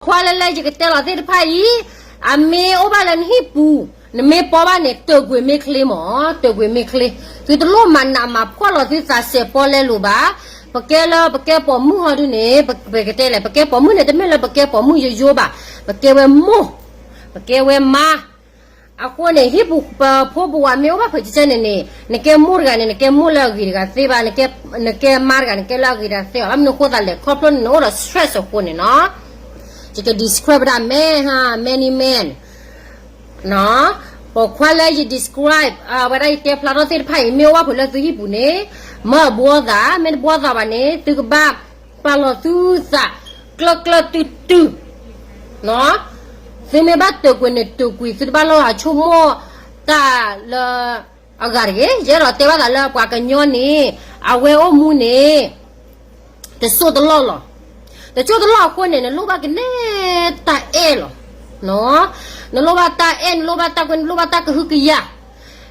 ခွါလၢလၢယကတဲလီၤသ့ၣ်တဖၣ်အံၤ, အမ့ၢ်အိၣ်ဘၣ်လၢနဟံၣ်ပူၤ, နမ့ၢ်ပီဘၣ်န့ၣ် တိာ်ကွံာ်မ့ၢ်ချ့မၢ်, တိာ်ကွံာ်မ့ၢ်ချ့. သုတလိၣ်မၤနးမၤဖှီၣ်လီၤသုသးစဲးပီလဲလိာ်ဘၣ်. ပကဲလၢပကဲပိာ်မုၣ်ဟီဒုန့ၣ်, ပကတဲလဲၣ်, ပကဲပိာ်မုၣ်န့ၣ် တမ့ၢ်လၢပကဲပိာ်မုၣ်ယိယိဘၣ်, ပကဲဝဲမိၢ်, ပကဲဝဲမါ. အဃိန့ၣ် ဟံၣ်ပူၤပဖိပဝၤမ့ၢ်အိၣ်ဘၣ်ဖုးကဲန့ၣ်န့ၣ်, နကဲမိၢ်တဂၤန့ၣ် နကဲမိၢ်လၢအဂ့ၤတဂၤသ့ဘၣ်, နကဲမါတဂၤ နကဲလၢအဂ့ၤတဂၤသ့ဘၣ်. ဘၣ်မနုၤအဃိသးလဲၣ်, ခီဖျိန့ၣ် နအိၣ်ဒီး stress အဃိန့ၣ်နီၤ. ယက describe ဝဲဒၣ် man ဟါ, many man ပိာ်ခွါလၢယ describe ဝဲဒၣ် ယတဲဖျါထီၣ်သ့ၣ်တဖၣ်အံၤ မ့ၢ်အိၣ်ဘၣ်ဖုးလၢသုဟံၣ်ပူၤန့ၣ်, မၢအဘှီသး, မ့ၢ်တဘှီသးဘၣ်န့ၣ် သုကဘၣ်ပာ်လီၤသုသး ကျၢၢ်ကျၢၢ်တုၤတုၤ သုမ့ၢ်ဘၣ်တိာ်ကွံာ်န့ၣ် တိာ်ကွံာ်, သုတဘၣ်လီၤဂာ်ဆိကမိၣ်တၢ်လၢအဂၤတဂ့ၤ. ယအဲၣ်ဒိးတဲဘၣ်သးလၢပှၤကညီန့ၣ်, အဝဲအိၣ်မူန့ၣ် တစိၢ်တလီၢ်လီၤ. တစိၢ်တလီၢ်အဃိန့ၣ် နလိၣ်ဘၣ်ကနဲတၢ်အဲၣ်လီၤ. နလိၣ်ဘၣ်တၢ်အဲၣ်, နလိၣ်ဘၣ်တၢ်ကွဲ, နလိၣ်ဘၣ်တၢ်ကဟုကယာ်.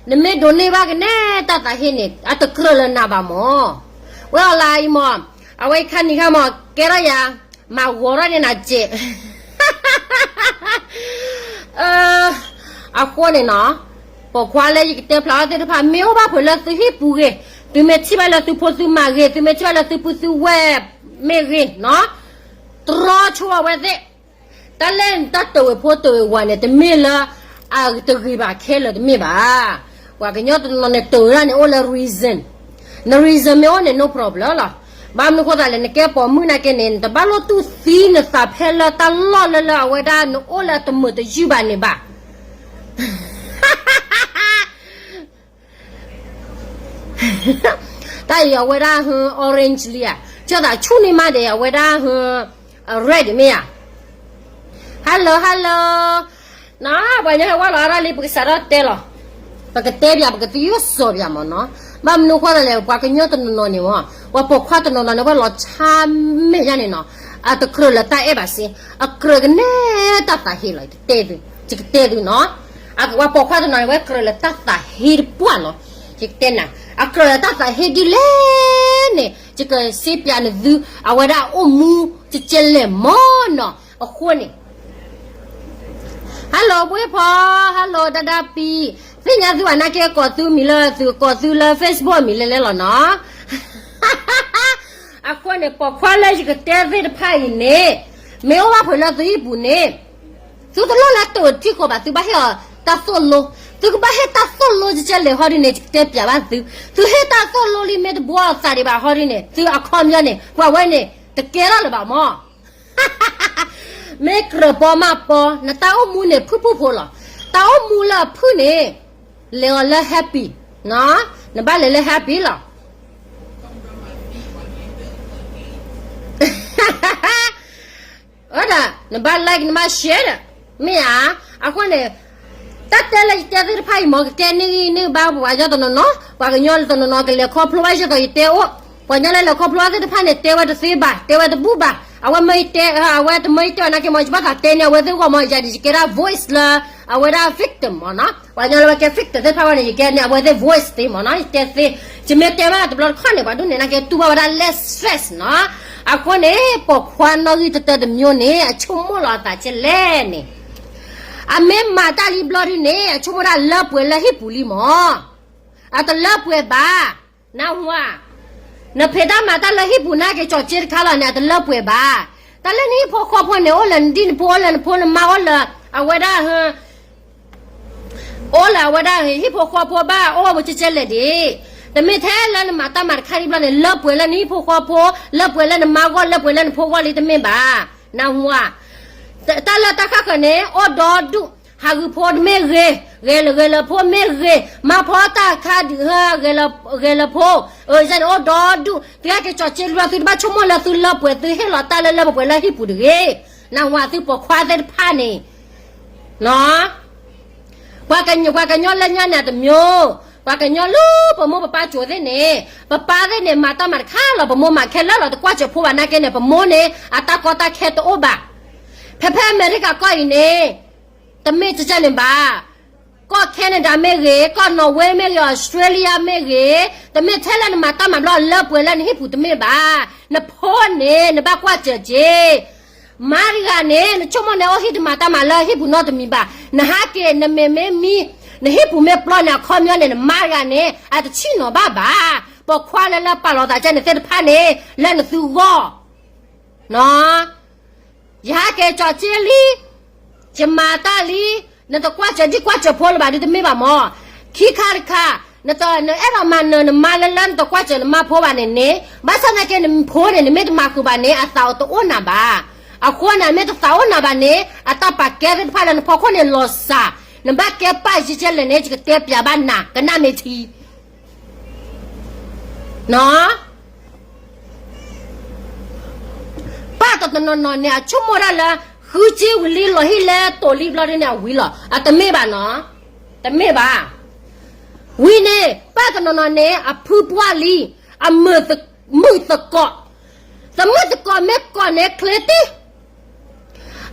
နမ့ၢ်ဒိးန့ၢ်ဘၣ်ကနဲတၢ်သးဟ့န့ၣ် အတကြၢးလၢနၤဘၣ်မၢ်. ဝဲအီၤလၢအံၤမၢ်, အဝဲခါနံၤခါမၢ် ကဲထီၣ်ယၤ, မၤဂီၤထီၣ်န့ၢ်နၤစဲး အဃိန့ၣ်နီၤ, ပိာ်ခွါလၢယကတဲဖျါထီၣ်သ့ၣ်တဖၣ် မ့ၢ်အိၣ်ဘၣ်ဖုးလၢသုဟံၣ်ပူၤဂ့ၤ, သုမ့ၢ်ထံၣ်ဘၣ်လၢသုဖိသုမါဂ့ၤ, သုမ့ၢ်ထံၣ်ဘၣ်လၢသုပုၢ်သုဝဲၢ်မ့ၢ်ဂ့ၤနီၤ, တြီဆိဝဲသ့ၣ်. တၢ်လၢနတၢ်တိာ်ဝဲၢ်ဖိတိာ်ဝဲၢ်ဝၤန့ၣ် တမ့ၢ်လၢအတဂ့ၤဘၣ်ခဲလၢာ်တမ့ၢ်ဘၣ်. ပှၤကညီတနီၤန့ၣ် တိာ်ဝဲဒၣ်န့ၣ် အိၣ်လၢ reason. န reason မ့ၢ်အိၣ်န့ၣ် no problem လီၤ. ဘၣ်မနုၤဃိသးလဲၣ်, နကဲပိာ်မုၣ်နာ်က့န့ၣ် နတဘၣ်လိၣ်တူၢ်သံနသးဖဲလၢတၢ်လီၢ်လၢလၢအဝဲဒၣ်နအိၣ်လၢအတမုာ်တယုၢ်ဘၣ်န့ၣ်ဘၣ်. တၢ်အံၤအဝဲဒၣ်ဟ orange လံဧါ, ကၢ်သးဆူၣ်န့ၢ်မးဒီး အဝဲဒၣ်ဟ red မ့ၢ်ဧါ. Hello hello, နပှၤကညီဟဲဝဲလီၤအါထီၣ်လံ ပကစးထီၣ်တဲလီၤ. ပကတဲပၠး ပကသယုၢ်စီၤပၠးမၢ်နီၤ. ဘၣ်မနုၤဃိသးလဲၣ်, ပှၤကညီတနီၤနီၤန့ၣ်မၢ်, ပှၤပိာ်ခွါတနီၤနီၤန့ၣ် ဝဲလီၤဆါမဲာ်ညါန့ၣ်နီၤ, အတကြၢးလၢတၢ်အဲၣ်ဘၣ်စ့, အကြၢးကနဲတၢ်သးဟ့လီၤ. ယကတဲသု, ယကတဲသုနီၤ, ပှၤပိာ်ခွါတနီၤန့ၣ် ဝဲကြၢးလၢတၢ်သးဟ့တပှၢ်လီၤ. ယကတဲနၤ, အကြၢးလၢတၢ်သးဟ့ဒ်လဲၣ်န့ၣ် ယကစ့ပၠးနသု အဝဲဒၣ်အိၣ်မူကကဲလဲၣ်မၢ်နီၤ. အဃိန့ၣ် Hello ဘှ့ၣ်ဖီ, Hello ဒၣ်ဒၣ်ပံ, သ့ၣ်ညါသုဘၣ်နာ်က့ ကိးသုမံၤလၢသု, ကိးသုလၢ Facebook မံၤလဲၣ်လဲၣ်လီၤနီၤ. အဃိန့ၣ် ပိာ်ခွါလၢယကတဲသ့ၣ်တဖၣ်အံၤန့ၣ်, မ့ၢ်အိၣ်ဘၣ်ဖုးလၢသုဟံၣ်ပူၤန့ၣ်, သုတလိၣ်လၢတိာ်ထံဃီဘၣ်, သုဘၣ်ဟ့ၣ်အီၤတၢ်သိၣ်လိ, သုကဘၣ်ဟ့ၣ်တၢ်သိၣ်လိကကဲလဲၣ်ဟီဒ်န့ၣ် ယကတဲပၠးဘၣ်သု, သုဟ့ၣ်တၢ်သိၣ်လိလံ မ့ၢ်တဘှီအသးဒံးဘၣ်ဟီဒ်န့ၣ် သုအခီပညီန့ၣ် ပှၤဝဲန့ၣ် တကဲထီၣ်လၢၤဘၣ်မၢ်. မ့ၢ်ကြၢးပီမးပီ, နတၢ်အိၣ်မူန့ၣ် ဖုၣ်ဖုၣ်ဖိလီၤ. တၢ်အိၣ်မူလၢအဖုၣ်န့ၣ်, လဲၤအီၤလၢ happy, နဘၣ်လဲၤလၢ happy လီၤ. ဝဲဒၣ် နဘၣ် like နဘၣ် share ဒီး, မ့ၢ်ဧါ. အဃိန့ၣ် တၢ်တဲလၢယတဲသ့ၣ်တဖၣ်အံၤမၢ် ကကဲန့ၢ်ဂံၢ်န့ၢ်ဘါပှၤကညီတနီၤနီၤ, ပှၤကညီတနီၤနီၤ ကလဲၤခီဖျိဘၣ်ယဲသိးယတဲအိၣ်, ပှၤကညီလၢလဲၤခီဖျိဘၣ်သ့ၣ်တဖၣ်န့ၣ် တဲဝဲတသ့ဘၣ်, တဲဝဲတဘူၣ်ဘၣ်, အဝဲမၢတဲ, အဝဲတမၢတဲအီၤနာ်က့မၢ် ယဘၣ်သးတဲန့ၢ်အဝဲသ့ၣ်ဂီၢ်မၢ်, ယၤဒ်ယကဲဒၣ် voice လၢ အဝဲဒၣ် victim မၢ်နီၤ, ပှၤကညီလၢဝဲကဲ victim သ့ၣ်တဖၣ်ဝဲန့ၣ် ယကဲန့ၢ်အဝဲသ့ၣ် voice သ့မၢ်နီၤ, ယတဲသ့, ယမ့ၢ်တဲဘၣ်တဘျီတခီၣ်န့ၣ် ပှၤဒိၣ်န့ၣ်နာ်က့တူၢ်ဘၣ်ဝဲဒၣ် less stress နီၤ. အဃိန့ၣ် ပိာ်ခွါနီၣ်ဂံၢ်တတၢတမျိုးန့ၣ် အဆိကမိၣ်လီၤအသးကဲလဲၣ်န့ၣ် အမ့ၢ်မၤတၢ်လံဘျီဒုန့ၣ် အဆိကမိၣ်ဒၣ်လၢပှဲၤလၢဟံၣ်ပူၤလံမၢ်, အတလၢပှဲၤဘၣ်, နၢ်ဟူဧါ. နဖံးတၢ်မၤတၢ်လၢဟံၣ်ပူၤနာ်က့ ကၠီၤက့တခါလီၤန့ၣ် အတလၢပှဲၤဘၣ်. တၢ်လၢနဟံၣ်ဖိဃီဖိန့ၣ် အိၣ်လၢနဒံၣ်နဖိ အိၣ်လၢနဖိနမါ အိၣ်လၢအဝဲဒၣ် အိၣ်လၢအဝဲဒၣ်ဟံၣ်ဖိဃီဖိဘၣ် အိၣ်ဝဲကဲကဲလဲၣ်ဒံး, တမ့ၢ်ထဲလၢနမၤတၢ်မၤတခါဒံးဘျီန့ၣ် လၢပှဲၤလၢနဟံၣ်ဖိဃီဖိ, လၢပှဲၤလၢနမါဂီၢ် လၢပှဲၤလၢနဖိဂီၢ်လံတမ့ၢ်ဘၣ်, နၢ်ဟူဧါ. တၢ်လၢတၢ်ဃၣ်ဃၢၤန့ၣ် အိၣ်ဒီဒူၣ်, ဟးဂူာ်ဖိတမ့ၢ်ဂ့ၤ, ဂဲၤလၢာ်ဂဲၤလၢာ်ဖိမ့ၢ်ဂ့ၤ, မၤဖီတၢ်ခါဒုး ဂဲၤလၢာ်ဖိ, ယန့ၣ်အိၣ်ဒီဒူၣ်, သုကဲကၠီၤက့တဘျီ သုတဘၣ်ဆိကမိၣ်လၢသုလၢပှဲၤ သုဟ့ၣ်လီၤတၢ်လၢလၢပှဲၤပှဲၤလၢဟံၣ်ပူၤတဂ့ၤ, နၢ်ဟူဧါ သုပိာ်ခွါသ့ၣ်တဖၣ်န့ၣ် ပှၤကညီ ပှၤကညီလၢညါန့ၣ်တမျိုး, ပှၤကညီလၢပမိၢ်ပပၢ်ကိၤသ့ၣ်န့ၣ်, ပပၢ်သ့ၣ်န့ၣ် မၤတၢ်မၤတခါလီၤ, ပမိၢ်မၤခဲလၢာ်လီၤ, တကွၢ်စၢၤဖိဘၣ်နာ်က့န့ၣ် ပမိၢ်န့ၣ် အတၢ်ကီတၢ်ခဲတအိၣ်ဘၣ်. ဖဲဖဲအမဲရကၤကီၢ်အံၤန့ၣ် တမ့ၢ်ကကဲန့ၣ်ဘၣ်. ကီၢ် Canada မ့ၢ်ဂ့ၤ, ကီၢ် Norway မ့ၢ်ဂ့ၤ, Australia မ့ၢ်ဂ့ၤ, တမ့ၢ်ထဲလၢနမၤတၢ်မၤဘျီလၢပှဲၤလၢနဟံၣ်ပူၤတမ့ၢ်ဘၣ်. နဖိန့ၣ် နဘၣ်ကွၢ်စၢၤက့ၤ မါတဂၤန့ၣ် နဆိကမိၣ်န့ၣ် အိၣ်ဟံၣ်တမၤတၢ်မၤလၢဟံၣ်ပူၤနီတမံၤဘၣ်. နဟးက့ၤ နမ့ၢ်မ့ၢ်မံ နဟံၣ်ပူၤမ့ၢ်ပျီန့ၣ် အခီပညီန့ၣ် နမါတဂၤန့ၣ် အတဆံၣ်နီၤဘၣ်ဘၣ်. ပိာ်ခွါလၢလၢပာ်လီၤသးကဲန့ၣ်သ့ၣ်တဖၣ်န့ၣ် လၢနသုဂီၢ် နီၤ ယဟးက့ၤကၠီၤက့လံ, ယမၤတၢ်လံ, နတကွၢ်စၢၤဒံၣ်ကွၢ်စၢၤဖိလၢၤဘၣ်ဒီးတမ့ၢ်ဘၣ်မၢ်. ခံခါတခါ, နတနအဲၣ်ဒိးမၤနၢၤနမါလၢလၢနတကွၢ်စၢၤနမါဖိဘၣ်န့ၣ်န့ၣ်, ဘၣ်ဆၣ်သနာ်က့နဖိန့ၣ် နမ့ၢ်တမၤဃုာ်ဘၣ်န့ၣ် အသးတအိၣ်နၤဘၣ်. အဃိန့ၣ် မ့ၢ်တသးအိၣ်နၤဘၣ်န့ၣ် အတၢ်ပာ်ကဲသ့ၣ်တဖၣ်လၢနဖီခိၣ်န့ၣ်လီၤစှၤ, နဘၣ်ကဲပၢ်ယံာ်ကဲလဲၣ်န့ၣ် ယကတဲပျးဘၣ်နၤ ကနၣ်မ့ၢ်ထံ နီၤ ပၢ်တနီၤနီၤန့ၣ် အဆိကမိၣ်ဒၣ်လၢ ဃုစ့ဝံၤလံလီၤဟံၣ်လဲတိာ်လံဘျီဒ်န့ၣ် အဝံၤလီၤ. အတမ့ၢ်ဘၣ်နီၤ, တမ့ၢ်ဘၣ်. ဝံၤန့ၣ် ပၢ်တနီၤနီၤန့ၣ် အဖုပှၢ်လံ, အမုာ်သကိး, သမုာ်သကိးမ့ၢ်ကိးန့ၣ် ချ့တ့ၢ်,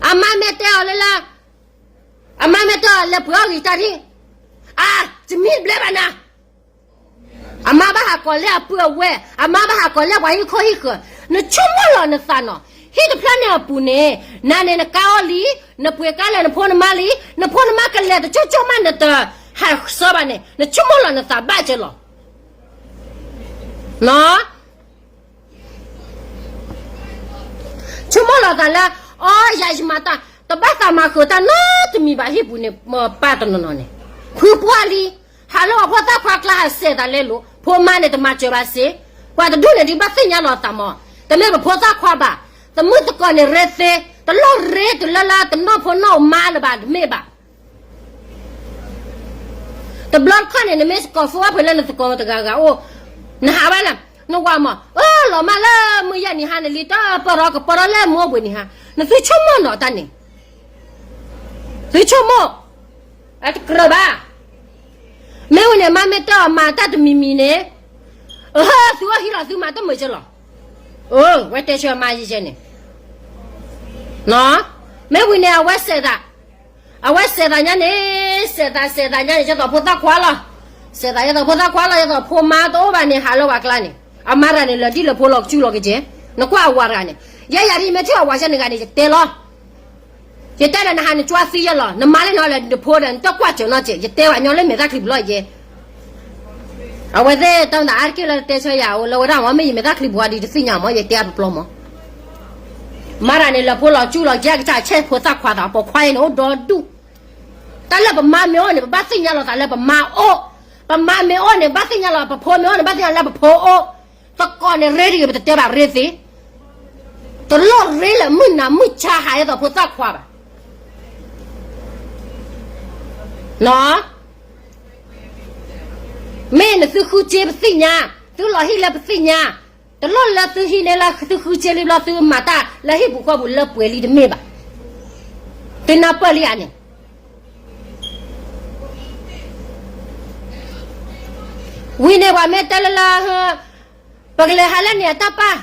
အမါမ့ၢ်တဲအီၤလၢလၢ, အမါမ့ၢ်တဲအီၤလဲၤပှ့ၤအီၣ်ဂံၢ်တၢ်ထံၣ်, အါ, တမံဘျဲဘၣ်နၤ အမါဘၣ်ဟးကိးလၢအပုၢ်အဝဲၢ်, အမါဘၣ်ဟးကိးလၢပှၤဟံၣ်ခိၣ်ဟံၣ်ဃၢၤ, နဆိကမိၣ်လီၤနသးနီၤ, ဟံၣ်တဖျၢၣ်န့ၣ်အပူၤန့ၣ်, နၤန့ၣ်နကါအီၣ်လံ, နပှ့ၤကါလဲၤနဖိနမါလံ, နဖိနမါကလဲၤတကၠိကၠိမးနတဟးဆှၢဘၣ်န့ၣ်, နဆိကမိၣ်လီၤနသးဘၣ်ကဲလီၤ. နီၤ ဆိကမိၣ်လီၤသးလၢ အီယၤယမၤတၢ်, တဘၣ်သးမၤဃုာ်တၢ်နီတမံၤဘၣ်ဟံၣ်ပူၤန့ၣ်, ပၢ်တနီၤနီၤန့ၣ်, ဖုပှၢ်လံ, ဟးလၢအဖိသၣ်ခွါကျါဟးစဲးသးလဲလိာ်, ဖိမါန့ၣ် တမၤစၢၤဘၣ်စ့, ပှၤတဒူၣ်န့ၣ်ဒ်ဘၣ်သ့ၣ်ညါလီၤသးမး, တမ့ၢ်ပဖိသၣ်ခွါဘၣ်, သမုာ်သကိးန့ၣ်ရ့သ့, တလိၣ်ရ့တုၤလၢလၢတနီၢ်ဖိနီၢ်မါလၢၤဘၣ်တမ့ၢ်ဘၣ် တဘျီတခီၣ်န့ၣ် နမ့ၢ်သကိးဖိဝဲဖဲလၢနသကိးတဂၤဂၤအိၣ်, နဟးဝဲလၢ, နဝၤမး, အၢ လီၤမၢ်လၢမုၢ်ယဲၢ်နံၤဟါန့ၣ်လံ တၢ်ပၢၢ်ထီကပၢၢ်ထီလၢမူအပူၤနံၤဟါ, နသုဆိကမိၣ်နီၤတၢ်န့ၣ်, သုဆိကမိၣ်, အတကြၢးဘၣ်, မ့ၢ်ဝံၤန့ၣ် မါမ့ၢ်တဲအီၤမၤတၢ်တမံၤမံၤန့ၣ်, အဟၢ သုအီၣ်ဟံးလီၤသုမၤတမုာ်ကလီၤ, အၢ ဝဲတဲဆၢမါယဲၢ်န့ၣ် မ့ၢ်ဝံၤန့ၣ် အဝဲစဲးသး, အဝဲစဲးသးညါန့ၣ်, စဲးသးစဲးသးညါန့ၣ် ယသိးဖိသၣ်ခွါလီၤ, စဲးသးယသိးဖိသၣ်ခွါလီၤ, ယသိးဖိမါတအိၣ်ဘၣ်န့ၣ် ဟးလၢဝၤကျါန့ၣ်, အမါတဂၤန့ၣ် လၢာ်ဒံၣ်လၢာ်ဖိလီၤကစူၣ်လီၤကယဲၢ်, နကွၢ်အဝၤတဂၤန့ၣ်, ယဲယၤဒ်မ့ၢ်ထံၣ်အဝၤ ယဲၢ်နဂၤန့ၣ် ယတဲလီၤ, ယတဲဒီးနဟးနကွၢ်သံယဲၢ်လီၤ, နမါလၢနဟီလၢနဖိဒီး နတကွၢ်စၢၤနီတစဲး, ယတဲဝဲညီလၢမဲာ်သၣ်ချံပူၤလီၤယဲၢ် အဝဲသ့ၣ်တၢ်မတၤအါတက့ၢ်လၢတတဲဆၢယၤအိၣ်လၢဝဲဒၣ်မ့ၢ်ယမဲာ်သၣ်ချံပူၤဝဲဒ်တသ့ၣ်ညါမး ယတဲအပျီမး, မါတဂၤန့ၣ် လၢာ်ဖိလီၤကစူၣ်လီၤကယဲၢ် ကစၢ်ဆဲးဖိသၣ်ခွါသး ပိာ်ခွါအံၤန့ၣ် အိၣ်ဒီဒူၣ်, တၢ်လၢပမါမ့ၢ်အိၣ်န့ၣ် ပဘၣ်သ့ၣ်ညါလီၤသးလၢပမါအိၣ်, ပမါမ့ၢ်အိၣ်န့ၣ် ဘၣ်သ့ၣ်ညါလီၤ, ပဖိမ့ၢ်အိၣ်န့ၣ် ဘၣ်သ့ၣ်ညါလၢပဖိအိၣ်, သကိးန့ၣ်ရ့တဂ့ၤ ပတတဲဘၣ်ရ့သ့, တလိၣ်ရ့လၢမုၢ်နၤမုၢ်ဆါဟးယဲသိးဖိသၣ်ခွါဘၣ် နီၤ, မ့ၢ်နသုဃုစ့ပသ့ၣ်ညါ, သုလီၤဟံၣ်လၢပသ့ၣ်ညါ, တလိၣ်လၢသုဟံးန့ၢ်လၢသုဃုစ့လံဘျီ သုမၤတၢ်လၢဟံၣ်ပူၤဃီပူၤလၢပှဲၤလံတမ့ၢ်ဘၣ်, သုနၢ်ပၢၢ်လံဧါန့ၣ် ဝံၤန့ၣ်ပှၤမ့ၢ်တဲလၢလၢ, ပကလဲၤဟးလၢန့ၣ်အတၢ်ပၢ်,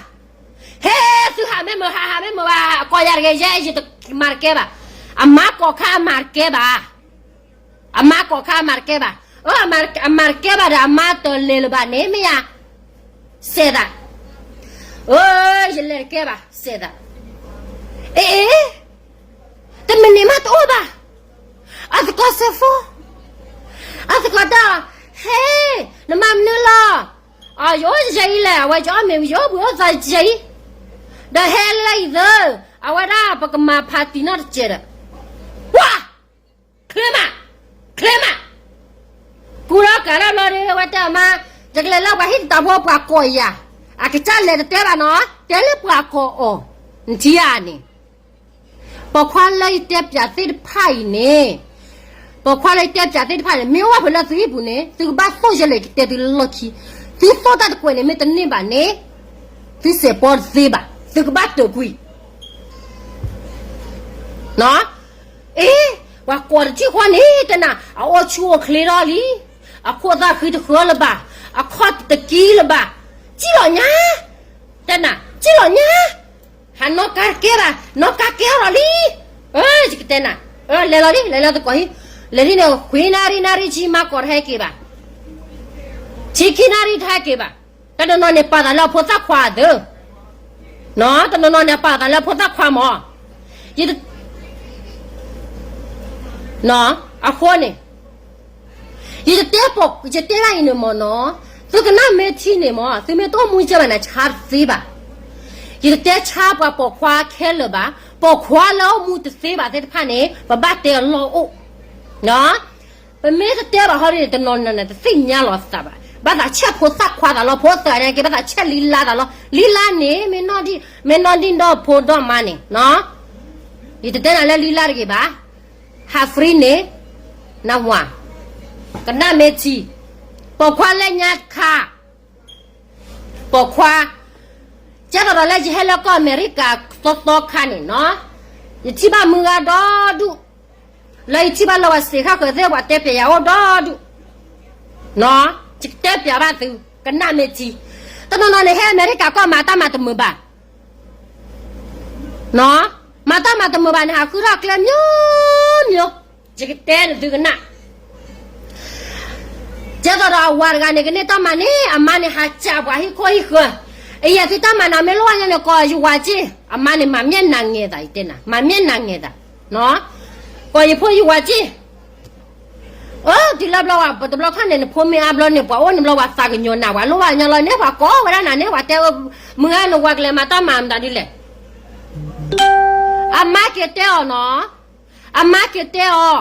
ဟဲ, သုဟးမ့ၢ်မုာ် ဟးဟးမ့ၢ်မုာ်ဘၣ်, ကိးယၤတဂ့ၤ ယဲယတမၤတကဲဘၣ်, အမါကိးခါအမၤတကဲဘၣ်, အမါကိးခါအမၤတကဲဘၣ်, အမၤတကဲဘၣ်ဒီး အမါတလဲၤလၢၤဘၣ်န့ၣ် မ့ၢ်ယၤ, စဲးသး, အၢ ယလဲၤတကဲဘၣ် စဲးသး, အ့ အ့ တမံၤန့ၣ်မးတအိၣ်ဘၣ်, အသကိးစဲးဖိ, အသကိးတၢ်, ဟဲ, နမၤမနုၤလီၤ, အယအိၣ်ယဲအံၤလဲၣ် အဝဲယအီၣ်မ့ၤ ယအိၣ်ဘှံးအိၣ်သးယဲအံၤ, ဒီးဟဲလၢအံၤသၢ, အဝဲဒၣ်ပကမၤဖးတံၢ်နီၢ်တစဲးဒီး, ပှၤ, ချ့မး, ချ့မး, ကူထီၣ်ကးထီၣ်ဘျီဒီး အဝဲတဲအမါ, ယကလဲၤလၢပှၤဟံၣ်တတီၤဖိပှၤကိးယၤ, အကစၢ်လဲၤတတဲဘၣ်နီၤ, တဲလၢပှၤကိးအီၤ, နထံၣ်ဧါန့ၣ် ပိာ်ခွါလၢယတဲပျးသ့ၣ်တဖၣ်အံၤန့ၣ်, ပိာ်ခွါလၢယတဲပျးသ့ၣ်တဖၣ်န့ၣ် မ့ၢ်အိၣ်ဘၣ်ဖဲလၢသုဟံၣ်ပူၤန့ၣ် သုကဘၣ်သိၣ်ယဲလဲၣ် ကတဲသုလၢလီၢ်ခံ, သုသိၣ်တၢ်တကွဲးန့ၣ် မ့ၢ်တန့ၢ်ဘၣ်န့ၣ်, သုစဲးပီတသ့ဘၣ် သုကဘၣ်တၢၢ်ကွံာ် နီၤ, အ့, ပှၤကိးတထံၣ်ဃီန့ၣ် တနၤ အအိၣ်ဆူၣ်အိၣ်ချ့ထီၣ်လံ, အခိၣ်သၣ်ဃံတဃၢလၢၤဘၣ်, အခီၣ်တကံလၢၤဘၣ်, စံၣ်လီၤညါ, တနၤ စံၣ်လီၤညါ, ဟးနီၣ်ကါတကဲဘၣ် နီၣ်ကါကဲထီၣ်လံ, ယကတဲနၤ, လဲၤလီၤဒ် လဲၤလၢသကိးဟံၣ်, လဲၤဒ်န့ၣ် ခွံနၣ်ရံၣ် နၣ်ရံၣ်ဆံ မါကိးတဟဲက့ၤဘၣ်, ဆံခံနၣ်ရံၣ်တဟဲက့ၤဘၣ်, တနီၤနီၤန့ၣ်ပာ်သးလၢအဖိသၣ်ခွါသၢ နီၤ တနီၤနီၤန့ၣ် ပာ်သးလၢဖိသၣ်ခွါမး, ယတ, နီၤ, အဃိန့ၣ် ယတတဲ, ယတဲဒၣ်အံၤန့ၣ်မ့ၢ်နီၤ, သုကနၣ်မ့ၢ်ထံန့ၣ်မ့ၢ် သုမ့ၢ်တအိၣ်မူကဲဘၣ်န့ၣ် ဆါတသ့ဘၣ်. ယတတဲဆါပှၤပိာ်ခွါခဲလၢာ်ဘၣ်, ပိာ်ခွါလၢအိၣ်မူတသ့ဘၣ်သ့ၣ်တဖၣ်န့ၣ် ပဘၣ်တဲအလီၢ်အိၣ်, နီၤ. ပမ့ၢ်တတဲဘၣ်ဟီဒ်န့ၣ် တနီၤနီၤန့ၣ် တသ့ၣ်ညါလီၤသးဘၣ်. ဘၣ်သးဆဲးဖိသၣ်ခွါသးလီၤ, ဖိသၣ်န့ၣ်က့ ဘၣ်သးဆဲးလံလါသးလီၤ. လံလါန့ၣ် မ့ၢ်နီၢ်ဒံၣ်, မ့ၢ်နီၢ်ဒံၣ်ဒီၣ်ဖိဒီၣ်မါန့ၣ်, နီၤ. ယတတဲနၤလၢလံလါတဂ့ၤဘၣ်. ဟး free န့ၣ်, နဝၤ, ကနၣ်မ့ၢ်ထံ, ပိာ်ခွါလၢညါခါ, ပိာ်ခွါ, ကဲသိးဒီးလၢယဟဲလၢကီၢ်အမဲရကၤသီသီခါန့ၣ်နီၤ, ယထံၣ်ဘၣ်မုၢ်ဂၤဒီဒူၣ်, လၢယထံၣ်ဘၣ်လၢပှၤစံးခါဃၢၤသ့ၣ် ပှၤတဲပျဲယၤအိၣ်ဒီဒူၣ်, နီၤ, ယကတဲပျဲဘၣ်သု, ကနၣ်မ့ၢ်ထံ, တနီၤနီၤန့ၣ် ဟဲအမဲရကၤကီၢ်မၤတၢ်မၤတမုာ်ဘၣ် နီၤ, မၤတၢ်မၤတမုာ်ဘၣ်န့ၣ် ဟးဃုထီၣ်ကျဲမျိးမျိး, ယကတဲနသုကနၣ်, ကဲသိးဒီးအဝၤတဂၤန့ၣ် ကန့ၢ်တၢ်မၤန့ၣ် အမါန့ၣ် ဟးစံးပှၤဟံၣ်ခိၣ်ဟံၣ်ဃၢၤ, အယဲၢ်သုတၢ်မၤနၤမ့ၢ်လိၣ်ဘၣ်ညါန့ၣ် ကိးယဝၤက့ၢ်, အမါန့ၣ် မၤမ့ၢ်နၤငဲၤသး ယတဲနၤ, မၤမ့ၢ်နၤငဲၤသး, ကိးယဖိယဝၤက့ၢ် အၢ တုၤလၢဘျီဝဲ ပတဘျီခါန့ၣ် နဖိမ့ၢ်အါဘျီန့ၣ် ပှၤအိၣ်န့ၣ်ဘျီ ပှၤသးကညီၤနၤ ပှၤလိၣ်ဘၣ်ညီလီၤန့ၣ် ပှၤကိးဝဲဒၣ်နၤန့ၣ် ပှၤတဲ မုၢ်ဂၤနဝၤကလဲၤမၤတၢ်မၤမတၤဒ်လဲၣ်, အမါက့ၤတဲအီၤနီၤ, အမါက့ၤတဲအီၤ,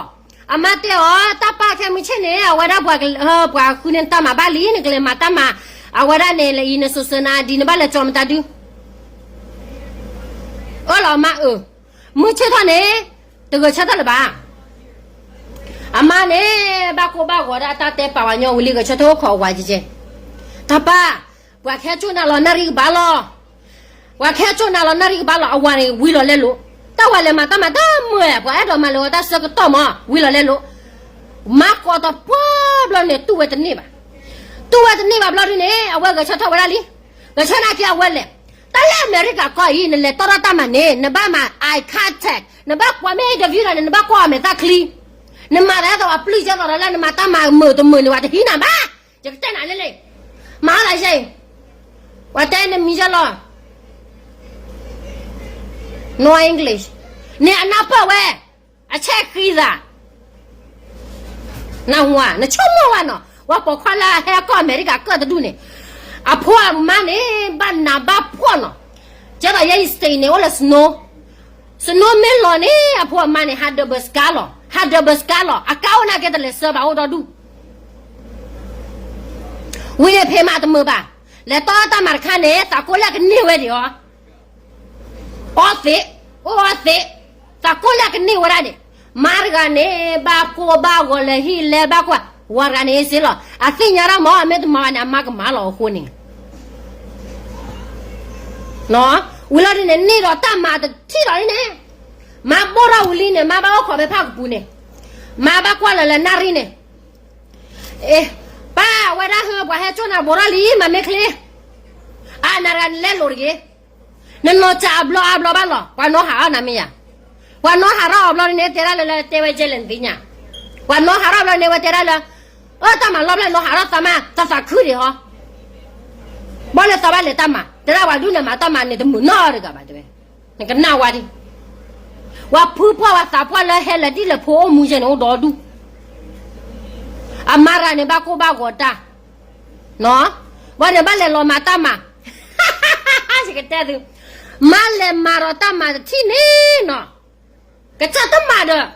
အမါတဲအီၤ တၢ်ပၢ်ခဲမုၢ်ဆ့ၣ်န့ၣ် အဝဲဒၣ်ပှၤ ပှၤဃုန့ၢ်တၢ်မၤဘၣ်လံ နကလဲၤမၤတၢ်မၤ, အဝဲဒၣ်န့ၣ် လၢအံၤ နစိၤစၢနၤဒ် နဘၣ်လဲၤကၠီမတၤဒု အၢလီၤအမါအၢ, မုၢ်ဆ့ၣ်ထီၣ်န့ၣ် တဂဲၤဆၢထၢၣ်လၢၤဘၣ်. အမါန့ၣ် ဘၣ်ကိၢ်ဘၣ်ဂီၤဒၣ်တၢ်တဲပာ်ဝဲညီဝံၤလံ ဂဲၤဆၢထၢၣ်အိၣ်ခိးအဝၤကဲကဲ, တၢ်ပၢ်, ပှၤကဟဲကၠိနၤလီၤနၣ်ရံၣ်ကဘၣ်လီၤ, ပှၤကဟဲကၠိနၤလီၤနၣ်ရံၣ်ကဘၣ်လီၤ အဝၤန့ၣ်ဝံၤလီၤလဲလိာ်, တၢ်ဝၤလဲၤမၤတၢ်မၤတမုာ် ပှၤအဲၣ်ဒိးမၤလၢၤဝဲတၢ်ဆၢကတီၢ်မး ဝံၤလီၤလဲလိာ်, မါကိးတပှၢ်ဘျီန့ၣ် တူၢ်ဝဲတန့ၢ်ဘၣ်, တူၢ်ဝဲတန့ၢ်ဘၣ်ဘျီဒ်န့ၣ် အဝဲဂဲၤဆၢထၢၣ်ဝဲဒၣ်လံ, ဂဲၤဆၢထၢၣ်နာ်က့အဝဲလဲၣ်, တၢ်လၢအမဲရကၤကီၢ်အံၤ နလဲၤတီထီၣ်တၢ်မၤန့ၣ် နဘၣ်မၤ eye contact နဘၣ်ကွၢ်မ့ၢ် interview ဒီးန့ၣ် နဘၣ်ကွၢ်အီၤမဲာ်သၣ်ချံ, နမၤသးဒ်သိးအပျုၢ်ကဲသိးဒီးလၢနမၤတၢ်မၤမုာ်တမုာ်န့ၣ် ပှၤတဟံးနၤဘၣ်, ယကတဲနၤလၢလံ, မၤအီၤလၢယဲၢ်, ပှၤတဲနမံၤယဲၢ်လီၤ No English, န့ၣ်အနၢ်ပၢၢ်ဝဲ, အဆဲးဃံသး, နဝၤ နဆိကမိၣ်ဝဲနီၤ ပှၤပိာ်ခွါလၢအဟဲကီၢ်အမဲရကၤကၢၢ်တဒူၣ်န့ၣ်, အဖိအမါန့ၣ် ဘၣ်နးဘၣ်ဖှီၣ်နီၤ, ကဲသိးယဲအံၤ state န့ၣ် အိၣ်လၢ snow, snow မ့ၢ်လီၤန့ၣ် အဖိအမါန့ၣ် ဟးဒၢးဘၢစကါလီၤ, ဟးဒၢးဘၢစကါလီၤ အကါအိၣ်နာ်က့တလဲၤဆှၢဘၣ်အိၣ်ဒီဒူၣ် ဝံၤန့ၣ်ဖံးမၤတမုာ်ဘၣ်, လဲၤတီတၢ်မၤတခါန့ၣ် သးကိးလၢကန့ၢ်ဝဲဒံးအီၤ, အီသံး, အီသံး, သးကိးလၢကန့ၢ်ဝဲဒၣ်န့ၣ်, မါတဂၤန့ၣ် ဘၣ်ကိၢ်ဘၣ်ဂီၤလဲၤဟံၣ်လဲၤဘၣ်ကွၢ်, ဝၤတဂၤန့ၣ်စ့လီၤ, အသ့ၣ်ညါဒၣ်မ့ၢ် အမ့ၢ်တမၤဘၣ်န့ၣ် အမါကမၤလီၤအဃိန့ၣ် ဝံၤလီၤဒ်န့ၣ် န့ၢ်ဒီးတၢ်မၤတထံၣ်လီၤဒ်န့ၣ်, မါဘိၣ်ထီၣ်ဝံၤလံန့ၣ် မါဘၣ်အိၣ်ခိးဖဲဖၣ်ကပူၤန့ၣ်, မါဘၣ်ကွၢ်လၢၤလၢနၣ်ရံၣ်န့ၣ်, ပၢ်ဝဲဒၣ်ဟၢ ပှၤဟဲကၠိၣ်နၤဘိးထီၣ်လံ မၤမ့ၢ်ချ့, အါနၤတဂၤနလဲလိာ်တဂ့ၤ, နနီၢ်စၢ်အဘျီအါဘျီဘၣ်လီၤ ပှၤနီၢ်ဟးအီၣ်နၤမ့ၢ်ယၤ, ပှၤနီၢ်ဟးထီၣ်အီၤဘျီန့ၣ် တဲဒၣ်လၢလၢတဲဝဲကဲလဲၣ်နသ့ၣ်ညါ, ပှၤနီၢ်ဟးထီၣ်ဘျီန့ၣ် ဝဲတဲဒၣ်လၢ, အၢ တၢ်မၤလီၢ်ဖျဲၣ်နီၢ်ဟးထီၣ်သးမး သးသးခုဒံးဟီ, ဘၣ်လၢသးဘၣ်လဲၤတၢ်မၤ တဲဒၣ်ပှၤဒူၣ်န့ၣ်မၤတၢ်မၤန့ၣ်တမုာ်နီတဂၤဘၣ်တဲဝဲ, နကနၣ်ဝဲဒံး, ပှၤဖုပှၢ်ပှၤသးပှၢ်လၢဟဲလၢာ်ဒ်လဲၣ်ဖိအိၣ်မူယဲၢ်န့ၣ်အိၣ်ဒီဒူၣ်, အမါတဂၤန့ၣ်ဘၣ်ကိၢ်ဘၣ်ဂီၤတၢ် ဝဲန့ၣ်ဘၣ်လဲၤလီၤမၤတၢ်မၤ, ယကတဲသု, မါလဲၤမၤဒီးတၢ်မၤတထံၣ်န့ၣ်နီၤ, ကစၢ်တမၤဒီး,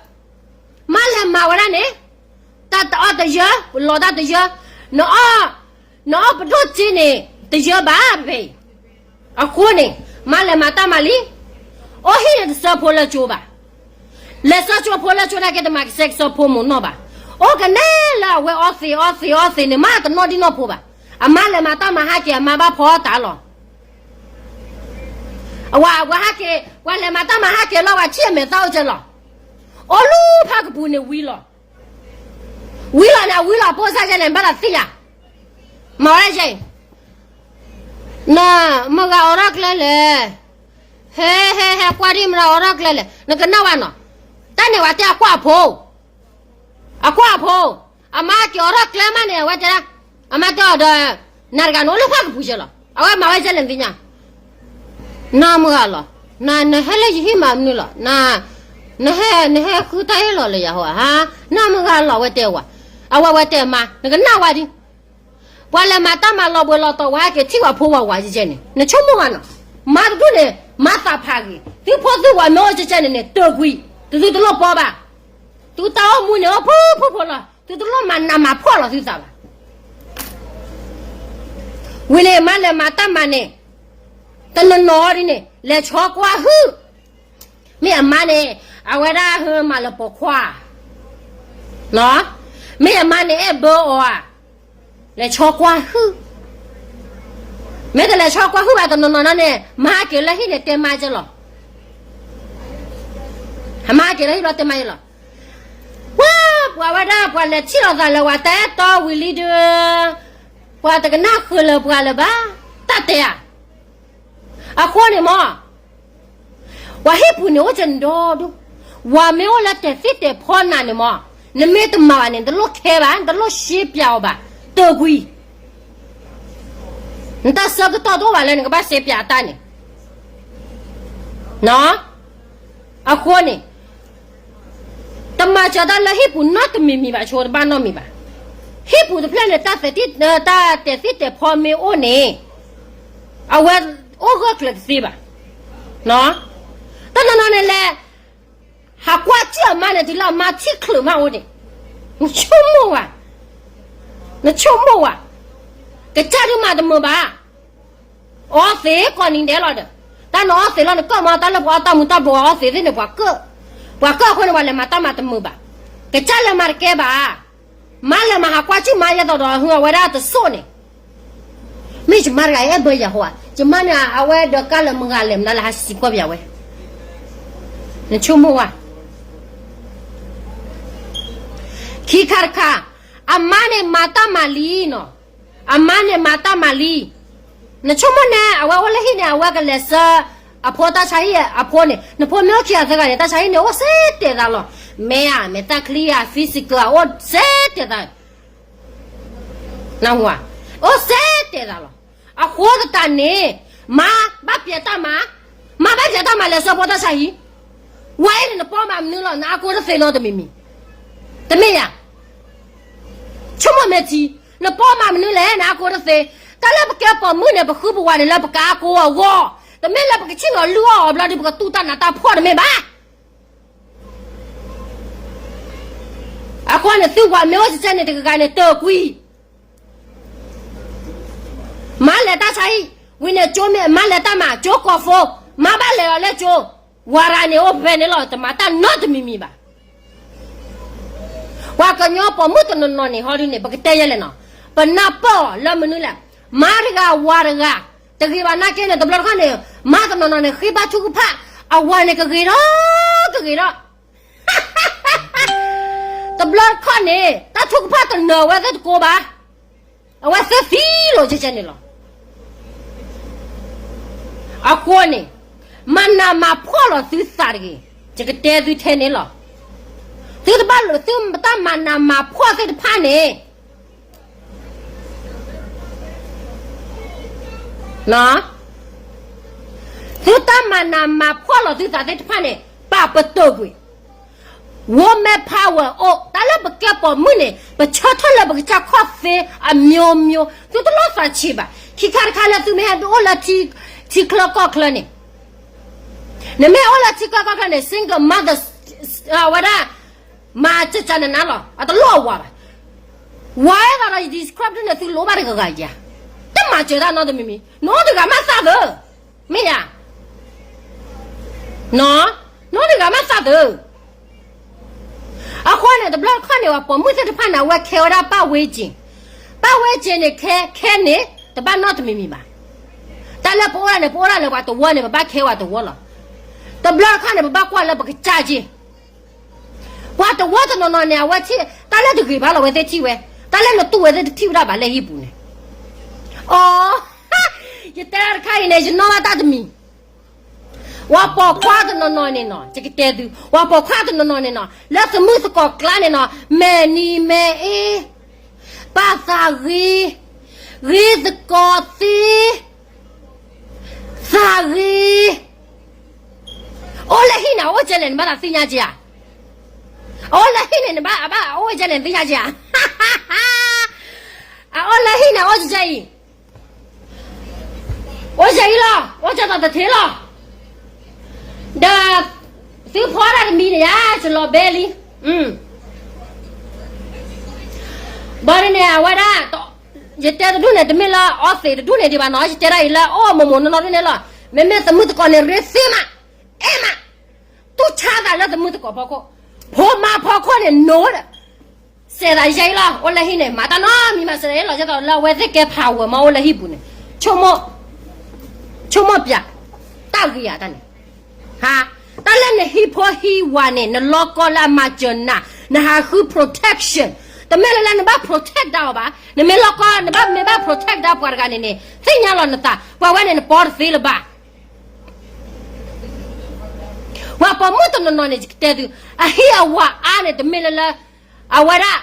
မါလဲၤမၤဝဲဒၣ်န့ၣ်, တၢ်တအီၣ်တယၢ, လီၤတၢ်တယၢ, နအီၣ်, နအီၣ်ပဒိၣ်စ့န့ၣ်, တယၢဘၣ်ဖဲအံၤ, အဃိန့ၣ်, မါလဲၤမၤတၢ်မၤလံ, အိၣ်ဟံၣ်န့ၣ်တဆှၢဖိလၢကၠိဘၣ် လဲၤဆှၢကၠိဖိလၢကၠိနာ်က့တမၤကဆှဲကဆှၢဖိမုၢ်နီၢ်ဘၣ်, အိၣ်ကနဲလၢအဝဲအီသံးအီသံးအီသံးန့ၣ် မါတနီၣ်ဒံၣ်နီၢ်ဖိဘၣ်, အမါလဲၤမၤတၢ်မၤဟဲက့ၤ အမါဘၣ်ဖီအီၣ်တၢ်လီၤ, အဝဲဟဲက့ၤ, ပှၤလဲၤမၤတၢ်မၤဟဲက့ၤလီၤ ပှၤထံၣ်အမဲာ်သၣ်အိၣ်ကဲလီၤ, အိၣ်လူၤဖးကပူၤန့ၣ်ဝံၤလီၤ, ဝံၤလီၤန့ၣ် အဝံၤလီၤ ပိၢ်စၢ်ယဲၢ်န့ၣ် ဘၣ်လီၤသံယၤ, မၤဝဲဒၣ်ယဲၢ် နမ့ၢ်ဂၤအိးထီၣ်ကျဲလဲၣ်, ဟဲဟဲဟဲကွၢ်ဒ်မ့ၢ်အိးထီၣ်ကျဲလဲၣ် နကနၣ်ဝဲနီၤ, တၢ်န့ၣ်ဝဲတဲအကွၢ်အဖိ, အကွၢ်အဖိ, အမါက့ၤအိးထီၣ်ကျဲမးန့ၣ် အဝဲတဲဒၣ်, အမါတဲအီၤဒီး, နၤတဂၤနအိၣ်လၢဖၣ်ကပူၤယဲၢ်လီၤ အဝဲမၤဝဲယဲၢ်လဲၣ်နသ့ၣ်ညါ, နမ့ၢ်ဂၤလီၤ နဟဲလၢယဟံၣ်မၤမနုၤလီၤ, နဟဲ နဟဲဃုတၢ်အ့ၣ်လိာ်လၢယၤဟီဧါ, နမုၢ်ဂၤလီၤဝဲတဲဝဲ, အဝဲဝဲတဲမါ နကနၣ်ဝဲဒ် ပှၤလဲၤမၤတၢ်မၤလီၤဘှံးလီၤတီၤဝဲဟဲက့ၤထံၣ်ပှၤဖိဝဲဝဲကဲန့ၣ် နဆိကမိၣ်ဘၣ်နီၤ, မါတဒူၣ်န့ၣ် မါသးဖးဂ့ၤ သုဖိသုဝဲမ့ၢ်အိၣ်ကဲန့ၣ်န့ၣ် တကွံာ် တသုတလိၣ်ပီဘၣ်, သုတၢ်အိၣ်မူန့ၣ်အိၣ်ဖှိၣ်ဖှိၣ်လီၤ, သုတလိၣ်မၤနးမၤဖှီၣ်လီၤသုသးဘၣ်. ဝံၤန့ၣ် မါလဲၤမၤတၢ်မၤန့ၣ် တနီၤနီၤဒ်န့ၣ် လဲၤဆီကွၢ်ဟုၣ်, မ့ၢ်အမါန့ၣ် အဝဲဒၣ်ဟဲမၤလၢပိာ်ခွါ, မ့ၢ်အမါန့ၣ်အဲၣ်ဘၢအီၤဧါ, လဲၤဆီကွၢ်ဟုၣ်, မ့ၢ်တလဲၤဆီကွၢ်ဟုၣ်ဘၣ်တနီၤနီၤန့ၣ် မါက့ၤလၢဟံၣ်န့ၣ်တဲမါကဲလီၤ, မါက့ၤလၢဟံၣ်လီၤတဲမါကဲလီၤ, ဝဲ ပှၤဝဲဒၣ်ပှၤလဲၤထံၣ်လိာ်သးလၢပှၤတၢ်အဲၣ်တီဝံၤလံဒီး ပှၤတကနၣ်ဃုာ်လၢပှၤလၢၤဘၣ်, တၢ်တဲဧါ, အဃိန့ၣ်မ့ၢ် ပှၤဟံၣ်ပူၤန့ၣ်အိၣ်ကဲန့ၣ်ဒီဒူၣ်, ပှၤမ့ၢ်အိၣ်လၢတဲာ်သံၣ်တဲာ်ဖီနၤန့ၣ်မ့ၢ် နမ့ၢ်တမၤဘၣ်န့ၣ် နတလိၣ်ခဲဘၣ် နတလိၣ်ရှဲပၠးအီၤဘၣ်, တကွံာ် နတၢ်ဆၢကတီၢ်တအိၣ်ဘၣ်လၢနကဘၣ်ရှဲပၠးအတၢ်န့ၣ်, အဃိန့ၣ် တမၤစၢၤတၢ်လၢဟံၣ်ပူၤနီတမံၤမံၤဘၣ်, ဆိတဘၣ်နီတမံၤဘၣ်, ဟံၣ်ပူၤတဖျၢၣ်န့ၣ် တၢ်တဲာ်သံၣ်တဲာ်ဖီမ့ၢ်အိၣ်န့ၣ် အဝဲအိၣ်ဂၢၢ်ကျၢၤတသ့ဘၣ်, တနီၤနီၤန့ၣ်လဲၤ ဟးကွၢ်စံၣ်အမါန့ၣ် တုၤလၢအမါထံၣ်ချုးမးအိၣ်န့ၣ်, နဆိကမိၣ်ဝဲ, နဆိကမိၣ်ဝဲ, ကစၢ်ဒုးမၤတမုာ်ဘၣ်, အီသံးကိးနံၤဒဲးလီၤဒီး, တၢ်နအီသံးလီၤနကၢၣ်မး တၢ်လၢပှၤအီတၢ်မူၤတၢ်ဘှီးအီသံးသ့ၣ်န့ၣ် ပှၤကၢၣ်, ပှၤကၢၣ်အဃိန့ၣ် ပှၤလဲၤမၤတၢ်မၤတမုာ်ဘၣ်, ကစၢ်လဲၤမၤတကဲဘၣ်, မါလဲၤမၤဟးကွၢ်စံၣ်မါယဲသိးဒီး ဟ့ၣ်အဝဲဒၣ်တစိၢ်န့ၣ် မ့ၢ်ယမါတဂၤအဲၣ်ဘၢယၤဟီဧါ, ယမါန့ၣ် အဝဲဒီးကါလၢမုၢ်ဂၤလဲၤမနုၤလၢဟးစံးကွၢ်ပၠးဝဲ, နဆိကမိၣ်ဝဲ, ခံခါတခါ, အမါန့ၣ်မၤတၢ်မၤလံနီၤ, အမါန့ၣ်မၤတၢ်မၤလံ, နဆိကမိၣ်န့ၣ် အဝဲအိၣ်လၢဟံၣ်န့ၣ် အဝဲကလဲၤဆှၢ အဖိတၢ်ဆါဟံၣ်အဖိန့ၣ်, နဖိမ့ၢ်အိၣ်ခံဂၤသၢဂၤန့ၣ် တၢ်ဆါဟံၣ်န့ၣ် အိၣ်စ့တဲာ်သးလီၤ, မ့ၢ်ဧါ, မ့ၢ်တၢ်ချံဧါ, physical အိၣ်စ့တဲာ်သး နၢ်ဟူဧါ, အိၣ်စ့တဲာ်သးလီၤ, အဃိသတးန့ၣ်, မါဘၣ်ပျဲးတၢ်မၤ, မါဘၣ်ပျဲးတၢ်မၤလဲၤဆှၢဖိတၢ်ဆါဟံၣ်, ဝဲအံၤန့ၣ် နပီမၤမနုၤလီၤ နအါကိတသ့နီတမံၤမံၤ, တမ့ၢ်ဧါ, ဆိကမိၣ်မ့ၢ်ထံ, နပီမၤမနုၤလဲၣ် နအါကိတသ့, တၢ်လၢပကဲပိာ်မုၣ်န့ၣ် ပဃုပဝၤန့ၣ်လၢပကအါကိအဂီၢ်, တမ့ၢ်လၢပကဆ့ၣ်နီၤလုၢ်အီၣ်အီၤဘျီဒီး ပကတူၢ်တၢ်နးတၢ်ဖှီၣ်တမ့ၢ်ဘၣ် အဃိန့ၣ် သုဝၤမ့ၢ်အိၣ်ကဲန့ၣ် တဂၤဂၤန့ၣ် တကွံာ်, မါလဲၤတၢ်ဆါဟံၣ်, ဝံၤန့ၣ်ကၠိမ့ၢ် မါလဲၤတၢ်မၤ ကၠိကိးဖိ, မါဘၣ်လဲၤအီၤလၢကၠိ, ဝၤရၤန့ၣ်အိၣ်ဖဲန့ၣ်လီၤ တမၤတၢ်နီတမံၤမံၤဘၣ်. ပှၤကညီပိာ်မုၣ်တနီၤနီၤန့ၣ် ဟီဒ်န့ၣ် ပကတဲယဲလဲၣ်နီၤ, ပနၢ်ပၢၢ်အီၤလၢမနုၤလဲၣ်, မါတဂၤဝၤတဂၤ, တဂ့ၤဘၣ်နာ်က့န့ၣ် တဘျီတခီၣ်န့ၣ် မါတနီၤနီၤန့ၣ် ဃ့ဘါထုကဖၣ်, အဝၤန့ၣ်ကဂ့ၤထီၣ်, ကဂ့ၤထီၣ် တဘျီတခီၣ်န့ၣ် တၢ်ထုကဖၣ်တနၢၤအဝဲသ့ၣ်တကိးဘၣ်, အဝဲသ့ၣ်သံလိာ်ကဲကဲန့ၣ်လီၤ. အဃိန့ၣ် မၤနးမၤဖှီၣ်လီၤသုသးတဂ့ၤ, ယကတဲသုထဲန့ၣ်လီၤ. သုတဘၣ်လိာ်သုတၢ်မၤနးမၤဖှီၣ်သ့ၣ်တဖၣ်န့ၣ် သုတၢ်မၤနးမၤဖှီၣ်လီၤသုသးသ့ၣ်တဖၣ်န့ၣ် ပာ်ပတုာ်ကွံာ်, woman power အိၣ်, တၢ်လၢပကဲပိာ်မုၣ်န့ၣ် ပဆၢထၢၣ်လၢပကစၢ်ခီၣ်သ့အမျိုးမျိုး, သုတလိၣ်သးဆံးဘၣ်. ခံခါတခါလၢသုမ့ၢ်ဟဲအိၣ်လၢထံချၢကီၢ်ချၢန့ၣ်, နမ့ၢ်အိၣ်လၢထံချၢကီၢ်ချၢန့ၣ် single mother ဝဲဒၣ် မၤစၢၤစၢၤနနၤလီၤ, အတလိၣ်အဝၤဘၣ်. ဝၤအဲၣ်သးဒီးယ describe ဒ်န့ၣ် သုလိၣ်ဘၣ်တဂၤဂၤဧါ, တမၤစၢၤတၢ်နီတမံၤမံၤ, နအိၣ်တဂၤမးသးသၢ, မ့ၢ်ဧါ, နအိၣ်တဂၤမးသးသၢ. အဃိန့ၣ် တဘျီတခီၣ်န့ၣ် ပှၤပိာ်မုၣ်သ့ၣ်တဖၣ်န့ၣ် အဝဲခဲဝဲဒၣ်ပၣ်ဝဲက့ၤ, ပၣ်ဝဲက့ၤန့ၣ် ခဲခဲန့ၣ် တဘၣ်နီတမံၤမံၤဘၣ်. တၢ်လၢပအိၣ်ဒၣ်န့ၣ် ပအိၣ်ဒၣ်လၢပှၤတဝၢန့ၣ် ပဘၣ်ခဲဝဲတဝၢလီၤ. တဘျီတခီၣ်န့ၣ် ပဘၣ်ကွၢ်လၢပကစၢ်က့ၤ ပှၤတဝၢတနီၤနီၤန့ၣ် အဝဲထံၣ် တၢ်လၢတဂ့ၤဘၣ်လီၤ အဝဲသ့ၣ်ထံၣ်ဝဲ, တၢ်လၢနတူၢ်ဝဲသ့ၣ်တထံၣ်ဝဲဒၣ်ဘၣ်လၢဟံၣ်ပူၤန့ၣ်. အိ, ယတဲတၢ်တခါအံၤန့ၣ် ယနီၣ်ဘၣ်တၢ်တမံၤ, ပှၤပိာ်ခွါတနီၤနီၤန့ၣ်နီၤ ယကတဲသု, ပှၤပိာ်ခွါတနီၤနီၤန့ၣ်နီၤ လၢသးမုာ်သကိးကျါန့ၣ်နီၤ မဲာ်နံၤမဲာ်အ့, ပာ်သးဂ့ၤ, ဂ့ၤသကိးသ့, သးဂ့ၤ အိၣ်လၢဟံၣ်န့ၣ် အအိၣ်ကဲလဲၣ် နဘၣ်သးသ့ၣ်ညါက့ၤဧါ. အအိၣ်လၢဟံၣ်န့ၣ် နဘၣ်အဘၣ်အအိၣ်ကဲလဲၣ် နသ့ၣ်ညါက့ၤဧါ. အအိၣ်လၢဟံၣ်န့ၣ် အအိၣ်ကဲအံၤ, အိၣ်ကဲအံၤလီၤ, အိၣ်ကဲသိးတထံလီၤ. ဒီး သုဖီဒၣ်တမံၤန့ၣ်ယါ ယလီၤဘဲလံ. ဘၣ်န့ၣ်န့ၣ် အဝဲဒၣ် ယတဲတဒူၣ်န့ၣ် တမ့ၢ်လၢအီသံးတဒူၣ်န့ၣ်ဒံးဘၣ်နီၤ, ယတဲဒၣ်အံၤလၢအအိၣ်မိၢ်မိၢ်နီၢ်နီၢ်ဒ်န့ၣ်လီၤ. မ့မ့ၢ်သမုၢ်သကိးန့ၣ် ရ့သ့မး, အဲၣ်မး, တူၢ်ဆါသးလၢသမုၢ်သကိးဖီခိၣ်, ဖိမါဖီခိၣ်န့ၣ် နိဒီး စဲးသးယဲအံၤလီၤ. အိၣ်လၢဟံၣ်န့ၣ် မၤတၢ်နီတမံၤမး စဲးသးယဲလီၤ ဒ်သိးလၢအဝဲသ့ၣ်ကဲ power မ့ၢ်အိၣ်လၢဟံၣ်ပူၤန့ၣ်, ဆိကမိၣ်ပျး, တၢ်ဂ့ၤဧါတၢ်န့ၣ် ဟါ, တၢ်လၢနဟံးဖိဟံးဝၤန့ၣ် နလီၢ်ကီလၢအမၤစၢၤနၤ, နဟးဃု protection, တမ့ၢ်လၢလၢနဘၣ် protect ဒၣ်အီၤဘၣ်. နမ့ၢ်လီၢ်ကီ နဘၣ်မ့ၢ်ဘၣ် protect ဒၣ်ပှၤတဂၤန့ၣ်န့ၣ် သ့ၣ်ညါလီၤနသး, ပှၤဝဲန့ၣ်နပီတသ့လၢၤဘၣ်. ပှၤပိာ်မုၣ်တနီၤနီၤန့ၣ် ယကတဲသု, အဟံးအဝၤအါန့ၣ် တမ့ၢ်လၢလၢ အဝဲဒၣ်